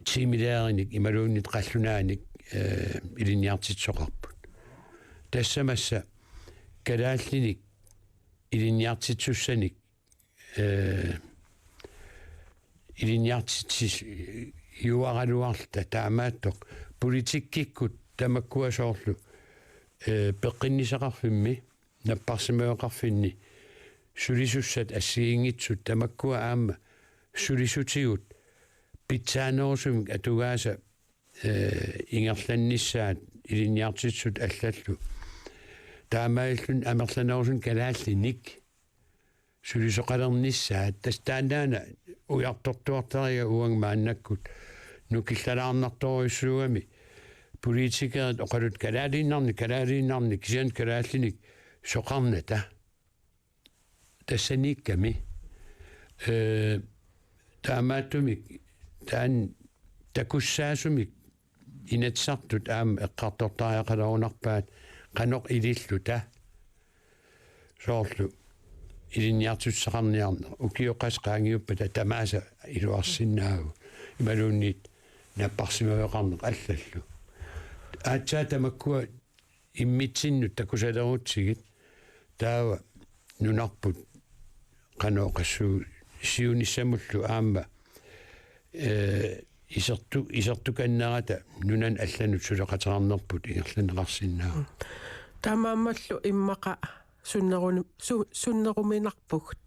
tiimileerinik imaluunniit qallunaanik, eh, ilinniartitsisoqarput. Tassamassa kalaallinik ilinniartitsisussanik, eh, ilinniartitsiuaraluarluta taamaattoq politikkikkut tamakkua soorlu, eh, peqqinnissaqarfimmi napparsimaveqarfinni sulisussat assigiinngitsut tamakkua aamma sulisutigut pitsaanerusumik atugaasa, eh, ingerlannissaat ilinniartitsisut allallu. Taamaalilluni amerlanerusunik kalaallinik sulisoqalernissaat, tassa taannaana ujartortuartariga uanga maannakkut nukillalaarnartorujussuugami politikerit oqaluttuat kalaaliinnarnik, kalaaliinnarnik, kisianni kalaallinik soqarnata. Tassaniikkami. Eh, taamaattumik taanna takussaasumik Inatsisartut aamma eqqartortariaqalerunarpaat qanoq ililluta. Soorlu ilinniartitsissaqarniarneq. Ukiut qassit qaangiuppata tamaasa iluarsinnaavugut. Imaluunniit napparsimaveqarneq allallu. Aatsaat tamakkua immitsinnut takusalerutsigit taava nunarput qanoq oqassuusiunissamullu aamma, eh, isertu-, isertukannerata nunani allanut suleqateqarnerput ingerlanneqarsinnaavoq. Taamaammallu immaqa sunneruni-, su-, sunneruminarpugut.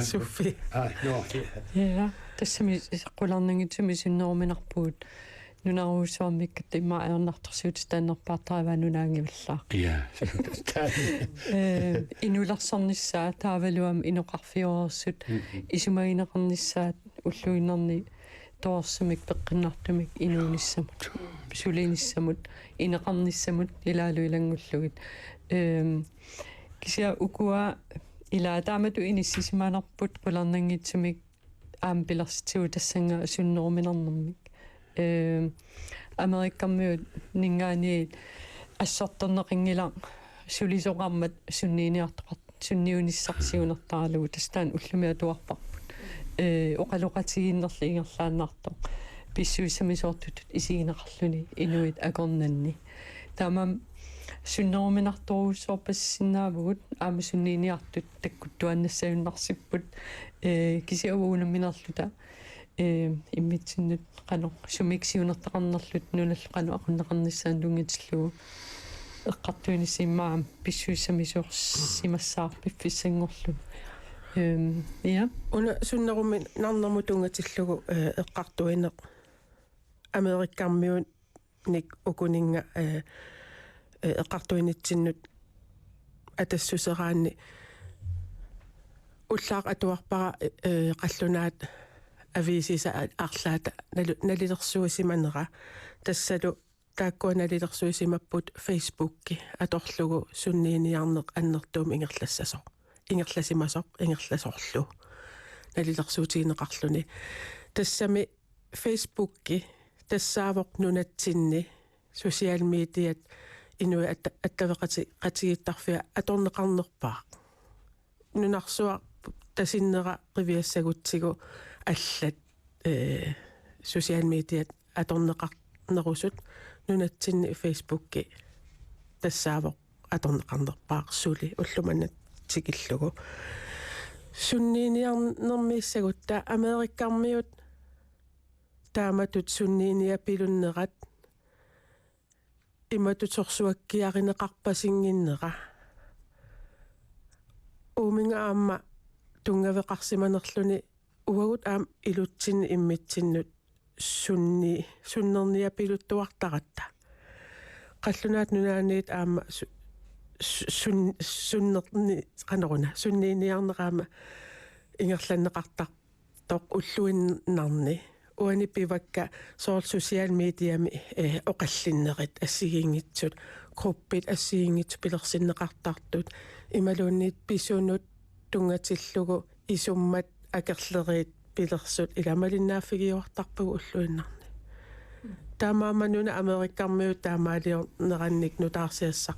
Sofie. Ah, no. Ja, tassami qularnanngitsumik sunneruminarpugut. Nunarujussuarmiikkatta immaqa ajornartorsiutitut annerpaartarivaa nunaanngivillaa. Ja. Eh, inulersornissaa taavalu aamma inoqarfioreersut, mhm, isumagineqarnissaat ulluinnarni torersumik peqqinnartumik inuunissamut, sulinissamut, ineqarnissamut ilaalu ilanngullugit. Ehm, kisianni ukua ilaa taamatut inissisimanerput qularnanngitsumik aamma pilersitsivut tassannga sunneruminarnermik. Ehm, Amerikkarmiuninngaanniit assortorneqanngilaq sulisoqarmat sunniiniartoqart-, sunniunissaq siunertaralugu, tassa taanna ullumi atuarparput. Eh, oqaloqatigiinnerlu ingerlaannartoq. Pissusissamisoortutut isigineqarluni inuit akornanni. Taamaammat sunneruminartorujussuarpassinnaavugut aamma sunniiniartut takkuttuaannassagunarsipput, eh, kisianni uagut unamminerluta, eh, immitsinnut qanoq sumik siunertaqarnerluta nunallu qanoq aqunneqarnissaanut tunngatillugu eqqartuinissaq immaqa aamma pissusissamisoorsimassaaq piffissanngorluni. Ehm, ja. Una sunneruminarnermut tunngatillugu, eh, eqqartuineq Amerikkarmiunik ukuninnga, eh, eh, eqqartuinitsinnut atassuseraanni ullaaq atuarpara, eh, qallunaat aviisisa a-, arlaata nalu-, nalilersuisimanera. Tassalu taakkua nalilersuisimapput Facebooki atorlugu sunniiniarneq annertuumik ingerlassasoq. Ingerlasimasoq, ingerlasorlu. Nalilersuutigineqarluni. Tassami Facebooki tassaavoq nunatsinni social mediat inuit atta-, attaveqati-, qatigiittarfia atorneqarnerpaaq. Nunarsuaq tasinnera qiviassagutsigu allat, eh, social mediat atorneqarnerusut nunatsinni Facebooki tassaavoq atorneqarnerpaaq suli ulloq manna tikillugu. Sunniiniarnermiissagutta Amerikkarmiut taamatut sunniiniapilunnerat imatut sorsuakkiarineqarpasinnginnera. Uuminnga aamma tunngaveqarsimanerluni uagut aamma ilutsinni immitsinnut sunni-, sunnerniapiluttuartaratta. Qallunaat Nunaanniit aamma su-, su-, sun-, sunnerni-, qanoruna, sunniiniarneq aamma ingerlanneqartartoq ulluinnarni. Uani pivakka soorlu social mediami, eh, oqallinnerit assigiinngitsut, gruppit assigiinngitsut pilersinneqartartut, imaluunniit pisunut tunngatillugu isummat akerleriit pilersut ila malinnaaffigiuartarpagut ulluinnarni. Taamaammat nunat Amerikkarmiut taamaaliornerannik nutaarsiassaq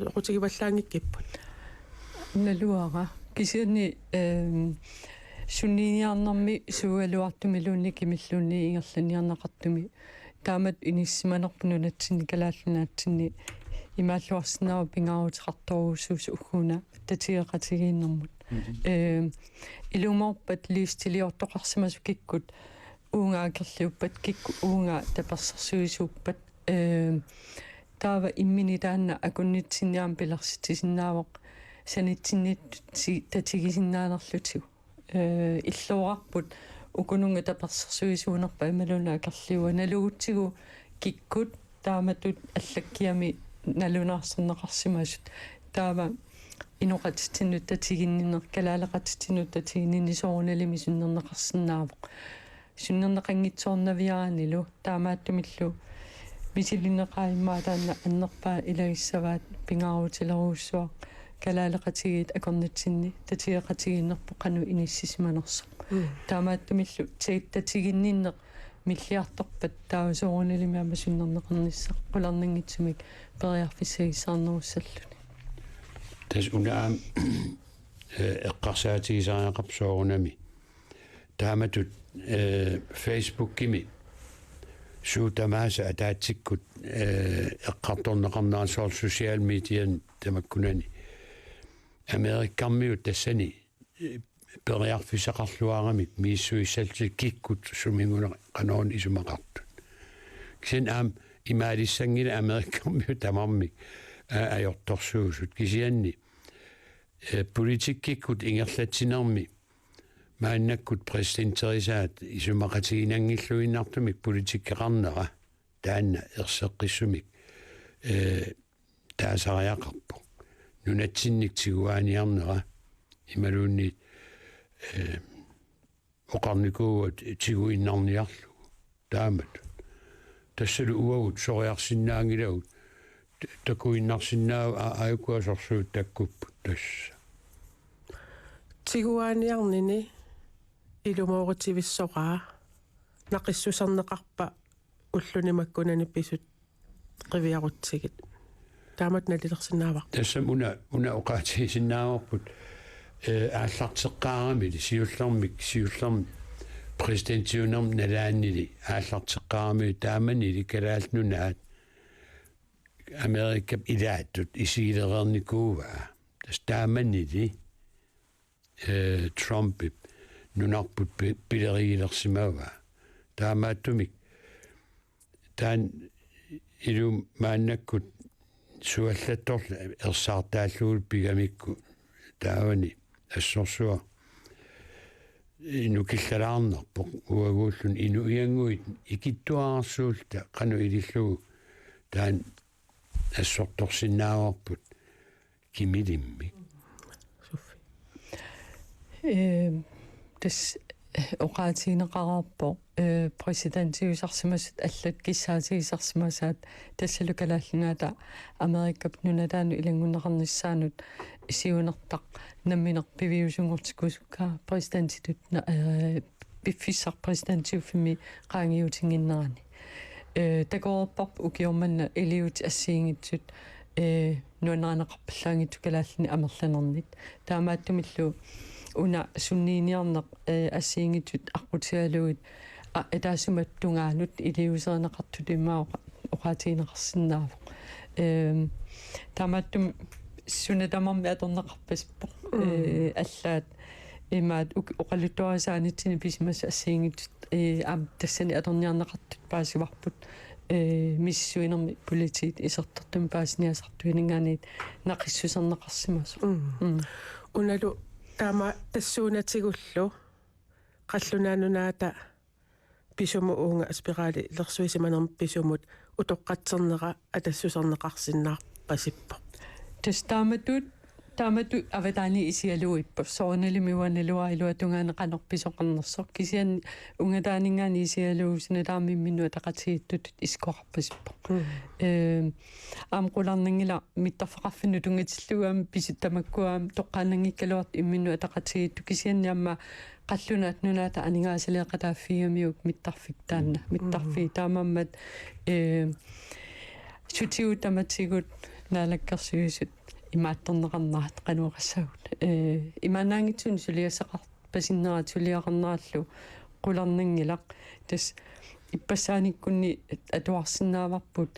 soqutigivallaanngikkipput. Naluara. Kisianni, ehm, sunniiniarnermi suugaluartumiluunniit kimilluunniit ingerlanniarneqartumi taamatut inissisimanerput nunatsinni Kalaallit Nunaatsinni imaalluarsinnaavoq pingaaruteqartorujussuusoq ugguuna tatigeqatigiinnermut. Mhm. Ehm, ilumoorpat ligestiliortoqarsimasoq kikkut uunga akerliuppat, kikkut uunga tapersersuisuuppat, ehm, taava imminut taanna akunnitsinni aamma pilersitsisinnaavoq sanitsinniittut ti-, tatigisinnaanerlutigu. Eh, illoorarput ukununnga tapersersuisuunerpat imaluunniit akerliua, nalugutsigu kikkut taamatut allakkiami nalunaarsorneqarsimasut. Taava inoqatitsinnut tatiginninneq, kalaaleqatitsinnut tatiginninneq soorunalimi sunnerneqarsinnaavoq. Sunnerneqanngitsoornaviaraannilu taamaattumillu misilinneqaat immaqa taanna annerpaaq ilagissavaat, pingaarutilerujussuaq kalaaleqatigiit akornatsinni tatigeqatigiinnerput qanoq inissisimanersoq. Mm. Taamaattumillu ta-, tatiginninneq milliartorpat taava soorunalimi aamma sunnerneqarnissaq qularnanngitsumik periarfissagissaarnerussalluni. Tassa una aamma, eh, eqqarsaatigisariaqarpoq soorunami. Taamatut, eh, Facebookimi suut tamaasa ataatsikkut, eh, eqqartorneqarnerat soorlu social mediani tamakkunani. Amerikkarmiut tassani, eh, periarfissaqarluaramik misissuissallutik kikkut suminngunerat qanoruna isumaqartut. Kisianni aamma imaalissanngilaq Amerikkarmiut tamarmik, eh, ajortorsuusut. Kisianni, eh, politikkikkut ingerlatsinermi maannakkut præsidenterisaat isumaqatiginanngilluinnartumik politikkeqarnera taanna erseqqissumik, eh, taasariaqarpoq. Nunatsinnik tiguaaniarnera imaluunniit, eh, oqarnikuuvugut tiguinnarniarlugu. Taamatut. Tassalu uagut soriarsinnaanngilagut. T-, takuinnarsinnaavagut a-, aajuku asorsuut takkupput tassa. Tiguaaniarnini ilumoorutivissoraa naqissuserneqarpa ulluni makkunani pisut qiviarutsigit? Taamatut nalilersinnaavarput. Tassami una, una oqaatigisinnaavarput, eh, aallarteqqaaramili siullermik, siullermik præsidentiunermik nalaannili aallarteqqaaramili taamanili Kalaallit Nunaat Amerikap ilaattut isigilereernikuuaa. Tassa taamanili, eh, Trumpip nunarput pi-, pilerigilersimavaa. Taamaattumik taanna ilumut maannakkut suallattorli ersaartaallugulu pigamikku taavani assorsuaq inuk killalaarnarpoq uaguulluni inuiannguit ikittuararsuulluta qanoq ilillugu taanna assortorsinnaavarput kimilimmik. Sofie. Ee, tassa oqaatigineqareerpoq, ee, præsidentiusarsimasut allat kissaatigisarsimasaat tassalu Kalaallit Nunaata Amerikap nunataanut ilanngunneqarnissaanut siunertaq nammineq piviusunngortikkusukkaa præsidentitut na-, ee, piffissaq præsidentiuffimmi qaangiutinnginnerani. Ee, takoreerparput ukioq manna iliuutsit assigiinngitsut, ee, nuannarineqarpallaanngitsut kalaallinik amerlanernit. Taamaattumillu una sunniiniarneq, ee, assigiinngitsut aqqutigalugit, a-, ataatsimoortungaanut iliuuserineqartutut immaqa oqa-, oqaatigineqarsinnaavoq. Eem, taamaattumik suna tamarmi atorneqarpasippoq. Mm. Ee, allaat imaat uk-, oqaluttuarisaanitsinni pisimasut assigiinngitsut, ee, aamma tassani atorniarneqartut paasivarput, ee, misissuinermi politiit isertortumik paasiniaasartuininngaanniit naqissuserneqarsimasoq. Mm. Mm. Unalu taama tassuunatigullu Qallunaat Nunaata pisumut uunga spiralilersuisimanermut pisumut utoqqatsernera atassuserneqarsinnaarpasippoq. Tassa taamatut, taamatut avataani isigalugu ippoq. Soorunalimi uanga naluara iluatungaani qanoq pisoqarnersoq. Kisianni ungataaninngaanniit isigalugu suna tamarmi imminnut ataqatigiittutut isikkoqarpasippoq. Mm. Ehm, aamma qularnanngilaq mittarfeqarfinnut tunngatillugu aamma pisut tamakku aamma toqqaannanngikkaluartut imminnut ataqatigiittut kisianni aamma Qallunaat Nunaata aningaasaleeqataaffigigamiuk mittarfik taanna. Mm. Mittarfiit taamaammat, ee, sutigut tamatigut naalakkersuisut imaattorneqarnerat qanoq oqassagut. Ee, imaannaanngitsunik suliassaqarpasinnerat suliaqarnerallu qularnanngilaq. Tassa ippassaaniikkunni atuarsinnaavarput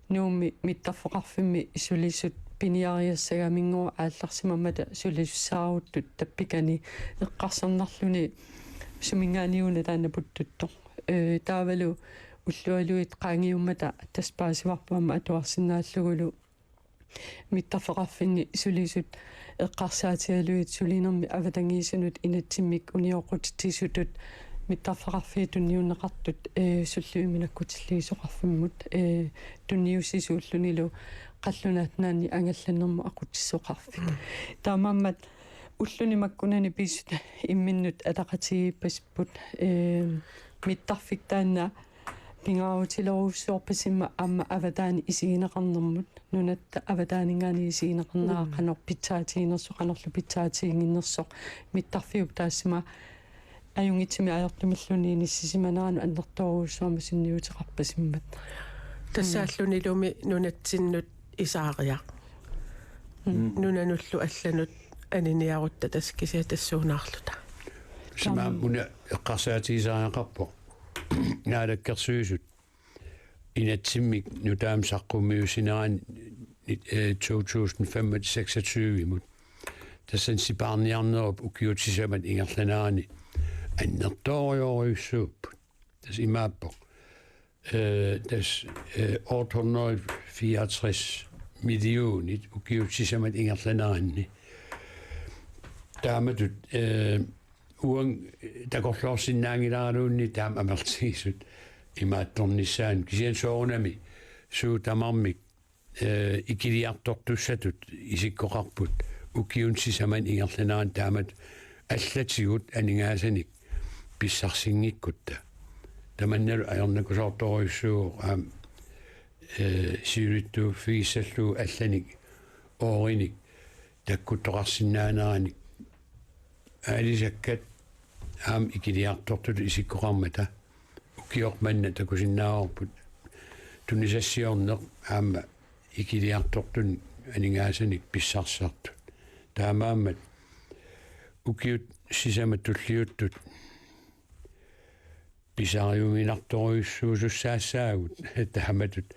Nuummi mittarfeqarfimmi sulisut piniariassagamigooq aallarsimammata sulisussaaruttut tappikani eqqarsarnarluni suminngaanniit una taanna puttuttoq. Ee, taavalu ullualuit qaangiummata tassa paasivarput aamma atuarsinnaallugulu mittarfeqarfinni sulisut eqqarsaatigalugit sulinermi avatangiisinut inatsimmik unioqqutitsisutut mittarfeqarfiit tunniunneqartut, ee, sullivimmi nakkutilliisoqarfimmut, ee, tunniussisuullunilu Qallunaat Nunaanni angallannermut aqutsisoqarfik. Mm. Taamaammat ulluni makkunani pisut imminnut ataqatigiippasipput, ee, mittarfik taanna pingaarutilerujussuarpasimma aamma avataani isigineqarnermut, nunatta avataaninngaanniit isigineqarnera. Mm. Qanoq pitsaatiginersoq, qanorlu pitsaatiginnginnersoq, mittarfiup taassuma ajunngitsumik ajortumilluunniit inissisimaneranut annertoorujussuarmik sunniuteqarpasimmat. Tassaallunilumi nunatsinnut isaariaq. Mm. Nunanullu allanut aniniarutta tassa kisianni tassuunaarluta. Sima. Taam. Una eqqarsaatigisariaqarpoq. Naalakkersuisut inatsimmik nutaamik saqqummiussinerani, eh, to tusind fem seksogtyve-mut. Tassani sipaarniarnerup ukiut sisamat ingerlaneranni annertoorujorujussuupput. Tassa imaappoq. Øh, tassa, øh, otte hundrede fireogtres millionit ukiut sisamat ingerlaneranni. Taamatut, øh, uang takorloorsinnaanngilaraluunniit taama amerlatigisut imaattornissaanut, kisianni soorunami suut tamarmik øh, ikiliartortussatut isikkoqarput ukiuni sisamani ingerlaneranni taamatut allatigut aningaasanik pissarsinngikkutta. Tamannalu ajornakusoortorujussuuvoq aamma, øh, siulittuuffigissallugu allanik oorinik takkuttoqarsinnaaneranik aalisakkat aamma ikiliartortutut isikkoqarmata. Ukioq manna takusinnaavarput tunisassiorneq aamma ikiliartortunik aningaasanik pissarsisartut. Taamaammat ukiut sisamat tulliuttut pisariuminartorujussuusussaassaagut taamatut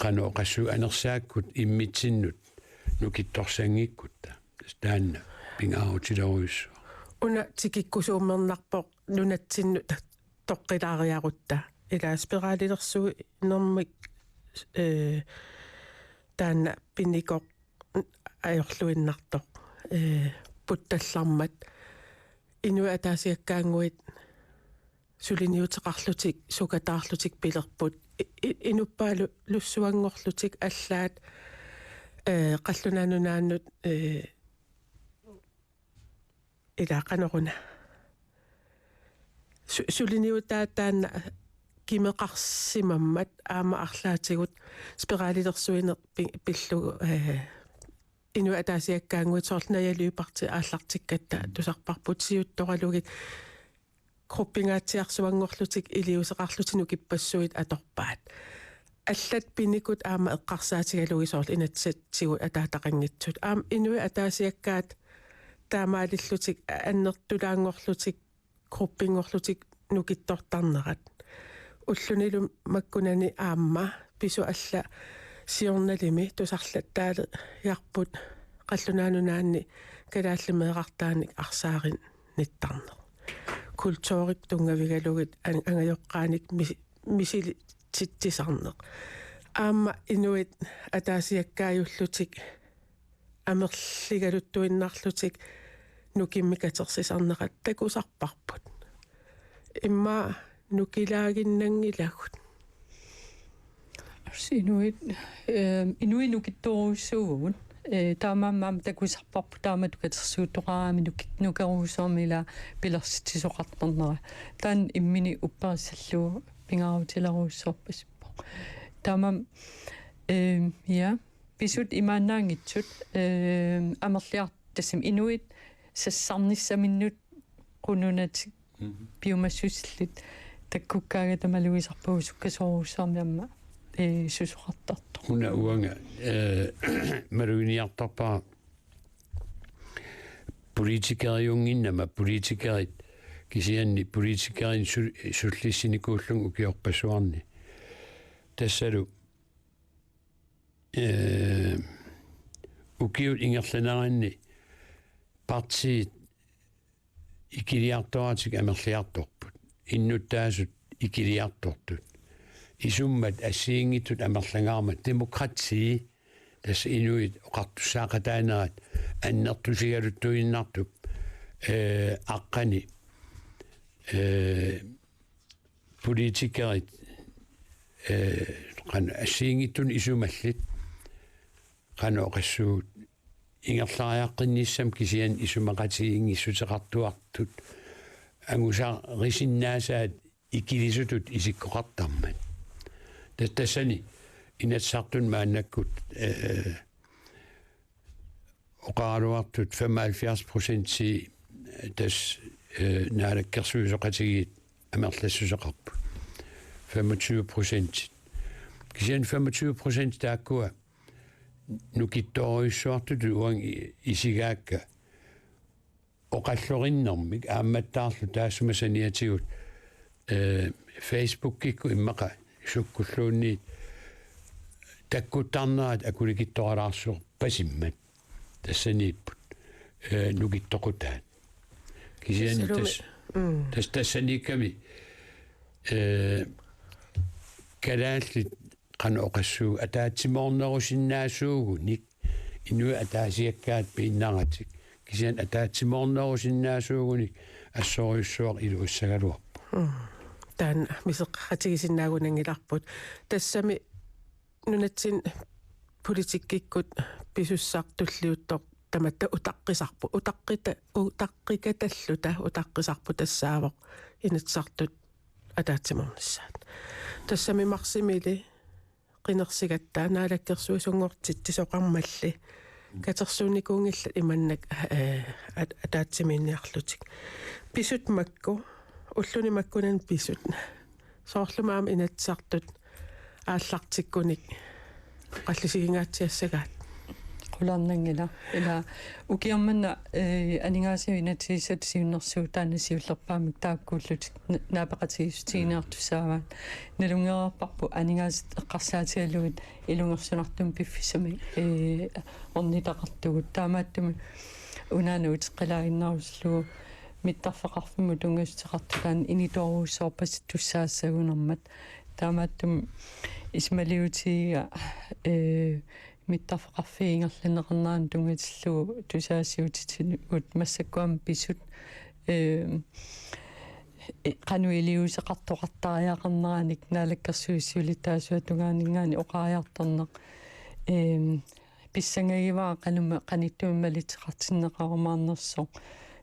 qanoq oqassuunnersaakkut immitsinnut nukittorsanngikkutta. Taanna pingaarutilerujussuaq. Una tikikkusuummernarpoq nunatsinnut toqqilaariarutta. Ila spiralilersuinermik, øh, taanna pinikoq ajorluinnartoq, øh, puttallarmat. Inuit ataasiakkaannguit suliniuteqarlutik, sukataarlutik pilerput. I-, i-, inuppaalussuanngorlutik allaat, øh, Qallunaat Nunaannut, øh, ila qanoruna. Su-, suliniutaat taanna kimeqarsimammat aamma arlaatigut spiralilersuineq pi-, pillugu, øh, inuit ataasiakkaannguit soorlu Naja Lyberth aallartikkatta tusarparput siuttoralugit gruppingaatsiarsuanngorlutik iliuuseqarlutik nukippassuit atorpaat. Allat pinikut aamma eqqarsaatigalugit soorlu inatsisitigut ataataqanngitsut. Aamma inuit ataasiakkaat taamaalillutik annertulaanngorlutik gruppinngorlutik nukittortarnerat. Ullunilu makkunani aamma pisut allat siornalimi tusarlattaaliarput Qallunaat Nunaanni kalaallit meerartaannik arsaarinnittarneq. Kulturik tunngavigalugit an-, angajoqqaanik mis-, misilitsitsisarneq. Aamma inuit ataasiakkaajullutik amerligaluttuinnarlutik nukimmik katersisarnerat takusarparput. Immaqa nukilaaginnanngilagut. Inuit, øh, inuit nukittorujussuuvugut. Øh, taamaammat aamma takusarparput taamatut katersuuttoqarami nuki-, nukerujussuarmik ila pilersitsisoqartarnera. Taanna imminut upperissallugu pingaarutilerujussuarpasippoq. Taamaammat, øh, ja. Pisut imaannaanngitsut, øh, amerliar-, tassami inuit sassarnissaminnut qununatik piumassusillit takkukkaangata malugisarpagut sukkasoorujussuarmik aamma, øh, susoqartartoq. Una uanga, øh, maluginiartarpara politikeriunnginnama, politikerit kisianni politikerinik su-, sullissiniikuullunga ukiorpassuarni. Tassalu øh, ukiut ingerlaneranni partiit ikiliartoratik amerliartorput. Innuttaasut ikiliartortut. Isummat assigiinngitsut amerlangaarmat demokrati, tassa inuit oqartussaaqataanerat annertusigaluttuinnartup, øh, aqqani, øh, politikerit, øh, qanoq assigiinngitsunik isumallit, qanoq oqassuunga ingerlariaqqinnissamut kisianni isumaqatigiinngitsuteqartuartut angusarisinnaasaat ikilisutut isikkoqartarmat. Tas-, tassani Inatsisartuni maannakkut, øh, oqaraluartut femoghalvfjerds procent, øh, tassa, øh, naalakkersuisoqatigiit amerlassuseqarput. Femogtyve procent. Kisianni femogtyve procent taakkua nukittorujussuartutut uanga i-, isigaakka oqallorinnermik aammattaarlu taassuma saniatigut, øh, Facebookikkut immaqa sukkulluunniit takkuttarnerat akulikittoralaarsorpasimmat tassaniipput. eh, nukittoqutaat. Kisianni Tassalumi. Tas-, Mm. tas-, tassaniikkami, eh, kalaallit qanoq oqassuugut, ataatsimoornerusinnaasuugunik, inuit ataasiakkaat piinnaratik, kisianni ataatsimoornerusinnaasuugunik assorujussuaq iluassagaluarpoq. Mm. Taanna miseqqatigisinnaanngilaq. Tassami nunatsinni politikkikkut pisussaq tulliuttoq tamatta utaqqisarpoq, utaqqita-, utaqqikatalluta utaqqisarpoq tassaavoq Inatsisartut ataatsimoornissaat. Tassami marsimili qinersigatta naalakkersuisunngortitsisoqarmalli katersuunnikuunngillat imannak, eh, at-, ataatsimiinniarlutik. Pisut makku, ulluni makkunani pisut. Soorlu aamma Inatsisartut aallartikkunik oqallisigingaatsiassagaat. Qularnanngilaq. Ila ukiormanna, eh, aningaasat inatsisissatut siunnersuut taanna siullerpaamik taakkuullutik na-, naapeqatigiissutiginiartussaavaat. Nalunngereerparput aningaasat eqqarsaatigalugit ilungersunartumik piffissami, eh, ornitaqartugut. Taamaattumik unaana uteqqilaaginnarusullugu mittarfeqarfimmut tunngassuteqartut taanna initoorujussuarpasittussaassagunarmat. Taamaattumik isumaliutigiga, eh, mittarfeqarfiit ingerlanneqarneranut tunngatillugu tusagassiuutitigut massakkut aamma pisut, eh, qanoq iliuuseqartoqartariaqarneranik naalakkersuisut siulittaasuata tungaaninngaanniit oqariartorneq, eh, pissangagivara qanumma-, qanittumi malitseqartinneqarumaarnersoq.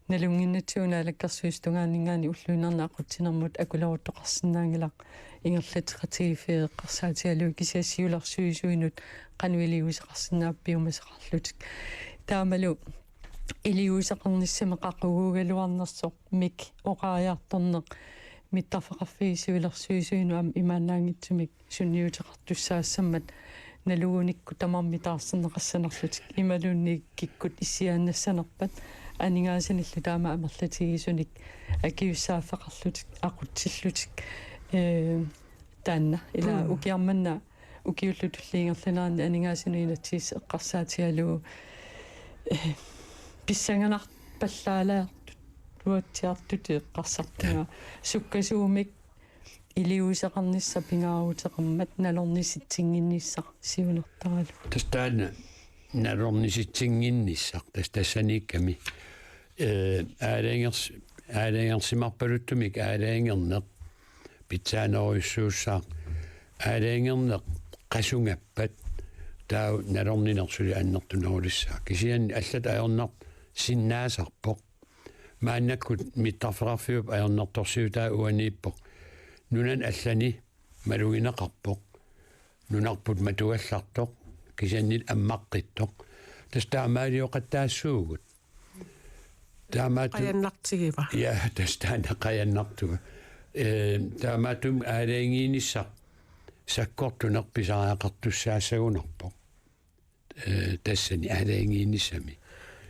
Nalunnginnatsigu naalakkersuisut tungaaninngaanniit ulluinnarni aqutsinermut akuleruttoqarsinnaanngilaq ingerlatseqatigiiffiit eqqarsaatigalugit kisianni siulersuisuinut qanoq iliuuseqarsinnaapput piumasaqarlutik. Taamalu iliuuseqarnissami qaquguugaluarnersoq mik oqariartorneq mittarfeqarfiit siulersuisuinut aamma imaannaanngitsumik sunniuteqartussaassammat nalugunikkut tamarmik taarserneqassanerlutik imaluunniit kikkut issiaannassanerpat aningaasanillu taama amerlatigisunik akiussaaffeqarlutik aqutsillutik, eh, taanna. Ila Mm. ukiormanna ukiullu tulliit ingerlaneranni aningaasanut inatsisissaq eqqarsaatigalugu, eh, pissanganarpallaalaartut uatsiartut eqqarsartunga. Ja. Sukkasuumik iliuuseqarnissaq pingaaruteqarmat nalornisitsinnginnissaq siunertaralugu. Tassa taanna nalornisitsinnginnissaq, tassa tassaniikkami, eh, aalajangersi-, aalajangersimarpaluttumik aalajangerneq pitsaanerujussuussaaq, aalajangerneq qasungappat taava nalorninersoq suli annertunerulissaaq. Kisianni allat ajornarsinnaasarpoq. Maannakkut mittarfeqarfiup ajornartorsiutaa uaniippoq. Nunani allani malugineqarpoq. Nunarput matugallartoq, kisianni ammaqqittoq. Tassa taamaalioqattaassuugut. Taamaattu- Qajannartigiva. Ja, tassa taanna qajannartuga. Eh, taamaattumik aalajangiinissaq sakkortuneq pisariaqartussaassagunarpoq. Eh, tassani aalajangiinissami.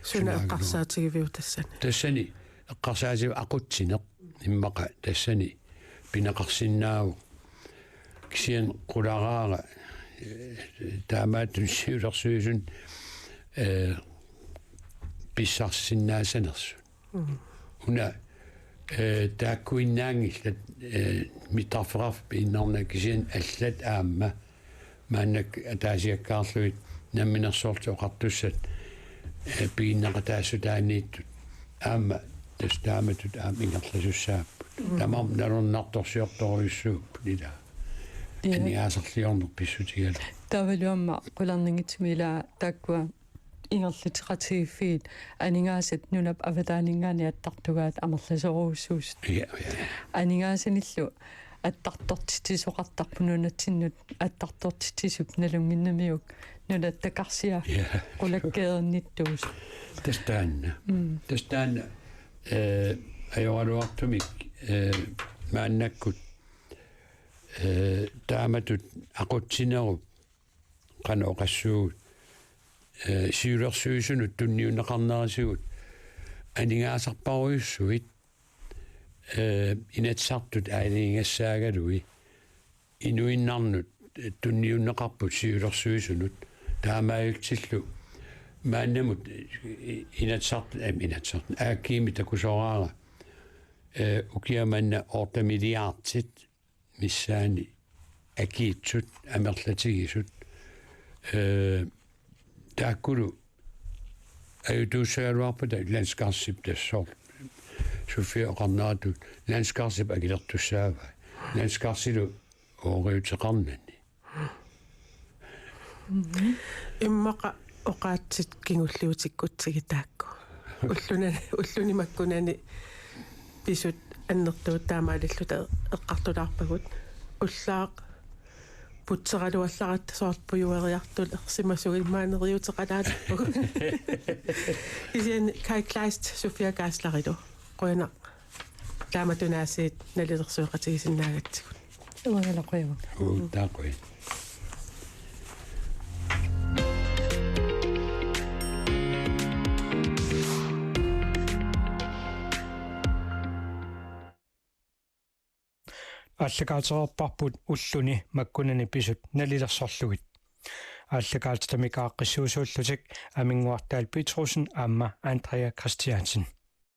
Suna Sunaagulu. Eqqarsaatigiviuk tassani? Tassani eqqarsaatigivoq aqutsineq immaqa tassani pineqarsinnaavoq. Kisianni qularaara, eh, taamaattunik siulersuisuni, eh, pissarsisinnaassanersut. Mm. Una, eh, taakkuinnaanngillat, eh, mittarfeqarfik piinnarnagit kisianni allat aamma maannakkut ataasiakkaarlugit namminersorlutik oqartussat, eh, piginnaqataassutaaniittut aamma tassa taamatut aamma ingerlasussaapput. Mm. Tamarmik nalornartorsiortorujussuupput ilaa. Ja. Aningaasarliorneq pissutigalugu. Taavalu aamma qularnanngitsumik ilaa taakkua ingerlateqatigiiffiit aningaasat nunap avataaninngaanniit attartugaat amerlasoorujussuusut. Ja, ja. Aningaasanillu attartortitsisoqartarput nunatsinnut attartortitsisup nalunnginnamiuk nunatta karsia. Ja. Qulakkeerinnittuusut. Tassa taanna. Mm. Tassa taanna, eh, ajoraluartumik, eh, maannakkut, eh, taamatut aqutsinerup qanoq oqassuugut, eh, siulersuisunut tunniunneqarnerisigut aningaasarparujussuit, eh, Inatsisartut aalajangigassaagaluit inuinnarnut, eh, tunniunneqarput siulersuisunut taamaalillutillu Maannamut, eh, Inatsisart-, eh, Inatsisart-, A G-mi takusoraara, eh, ukiaq manna otte milliardit missaani akiitsut amerlatigisut, eh, taakkulu ajutuussagaluarpata Landskarsi tassaavoq Sofia oqarneratut Landskarsi akilertussaavaa. Landskarsilu ooriuteqarnani. Immaqa oqaatsit kingulliutikkutsigit taakku. Ullunani, ulluni makkunani pisut annertuut taamaalilluta eqqartulaarpagut. Ullaaq putseraluallaratta soorlu pujueriartulersimasuuginnarpoq, neriuteqalaarpugut. Kisianni Kai Kleist, Sofia Geislerlu. Qujanaq. Taamatut aasiit nalilersueqatigisinnaagatsigut. Uangalu qujanaq. Uu, taava qujan. Aallakaatitalerparput ulluni makkunani pisut nalilersorlugit. Aallakaatitamik aaqqissuusuullutik Aminnguaq Dahl Petrussen aamma Andrea Christiansen.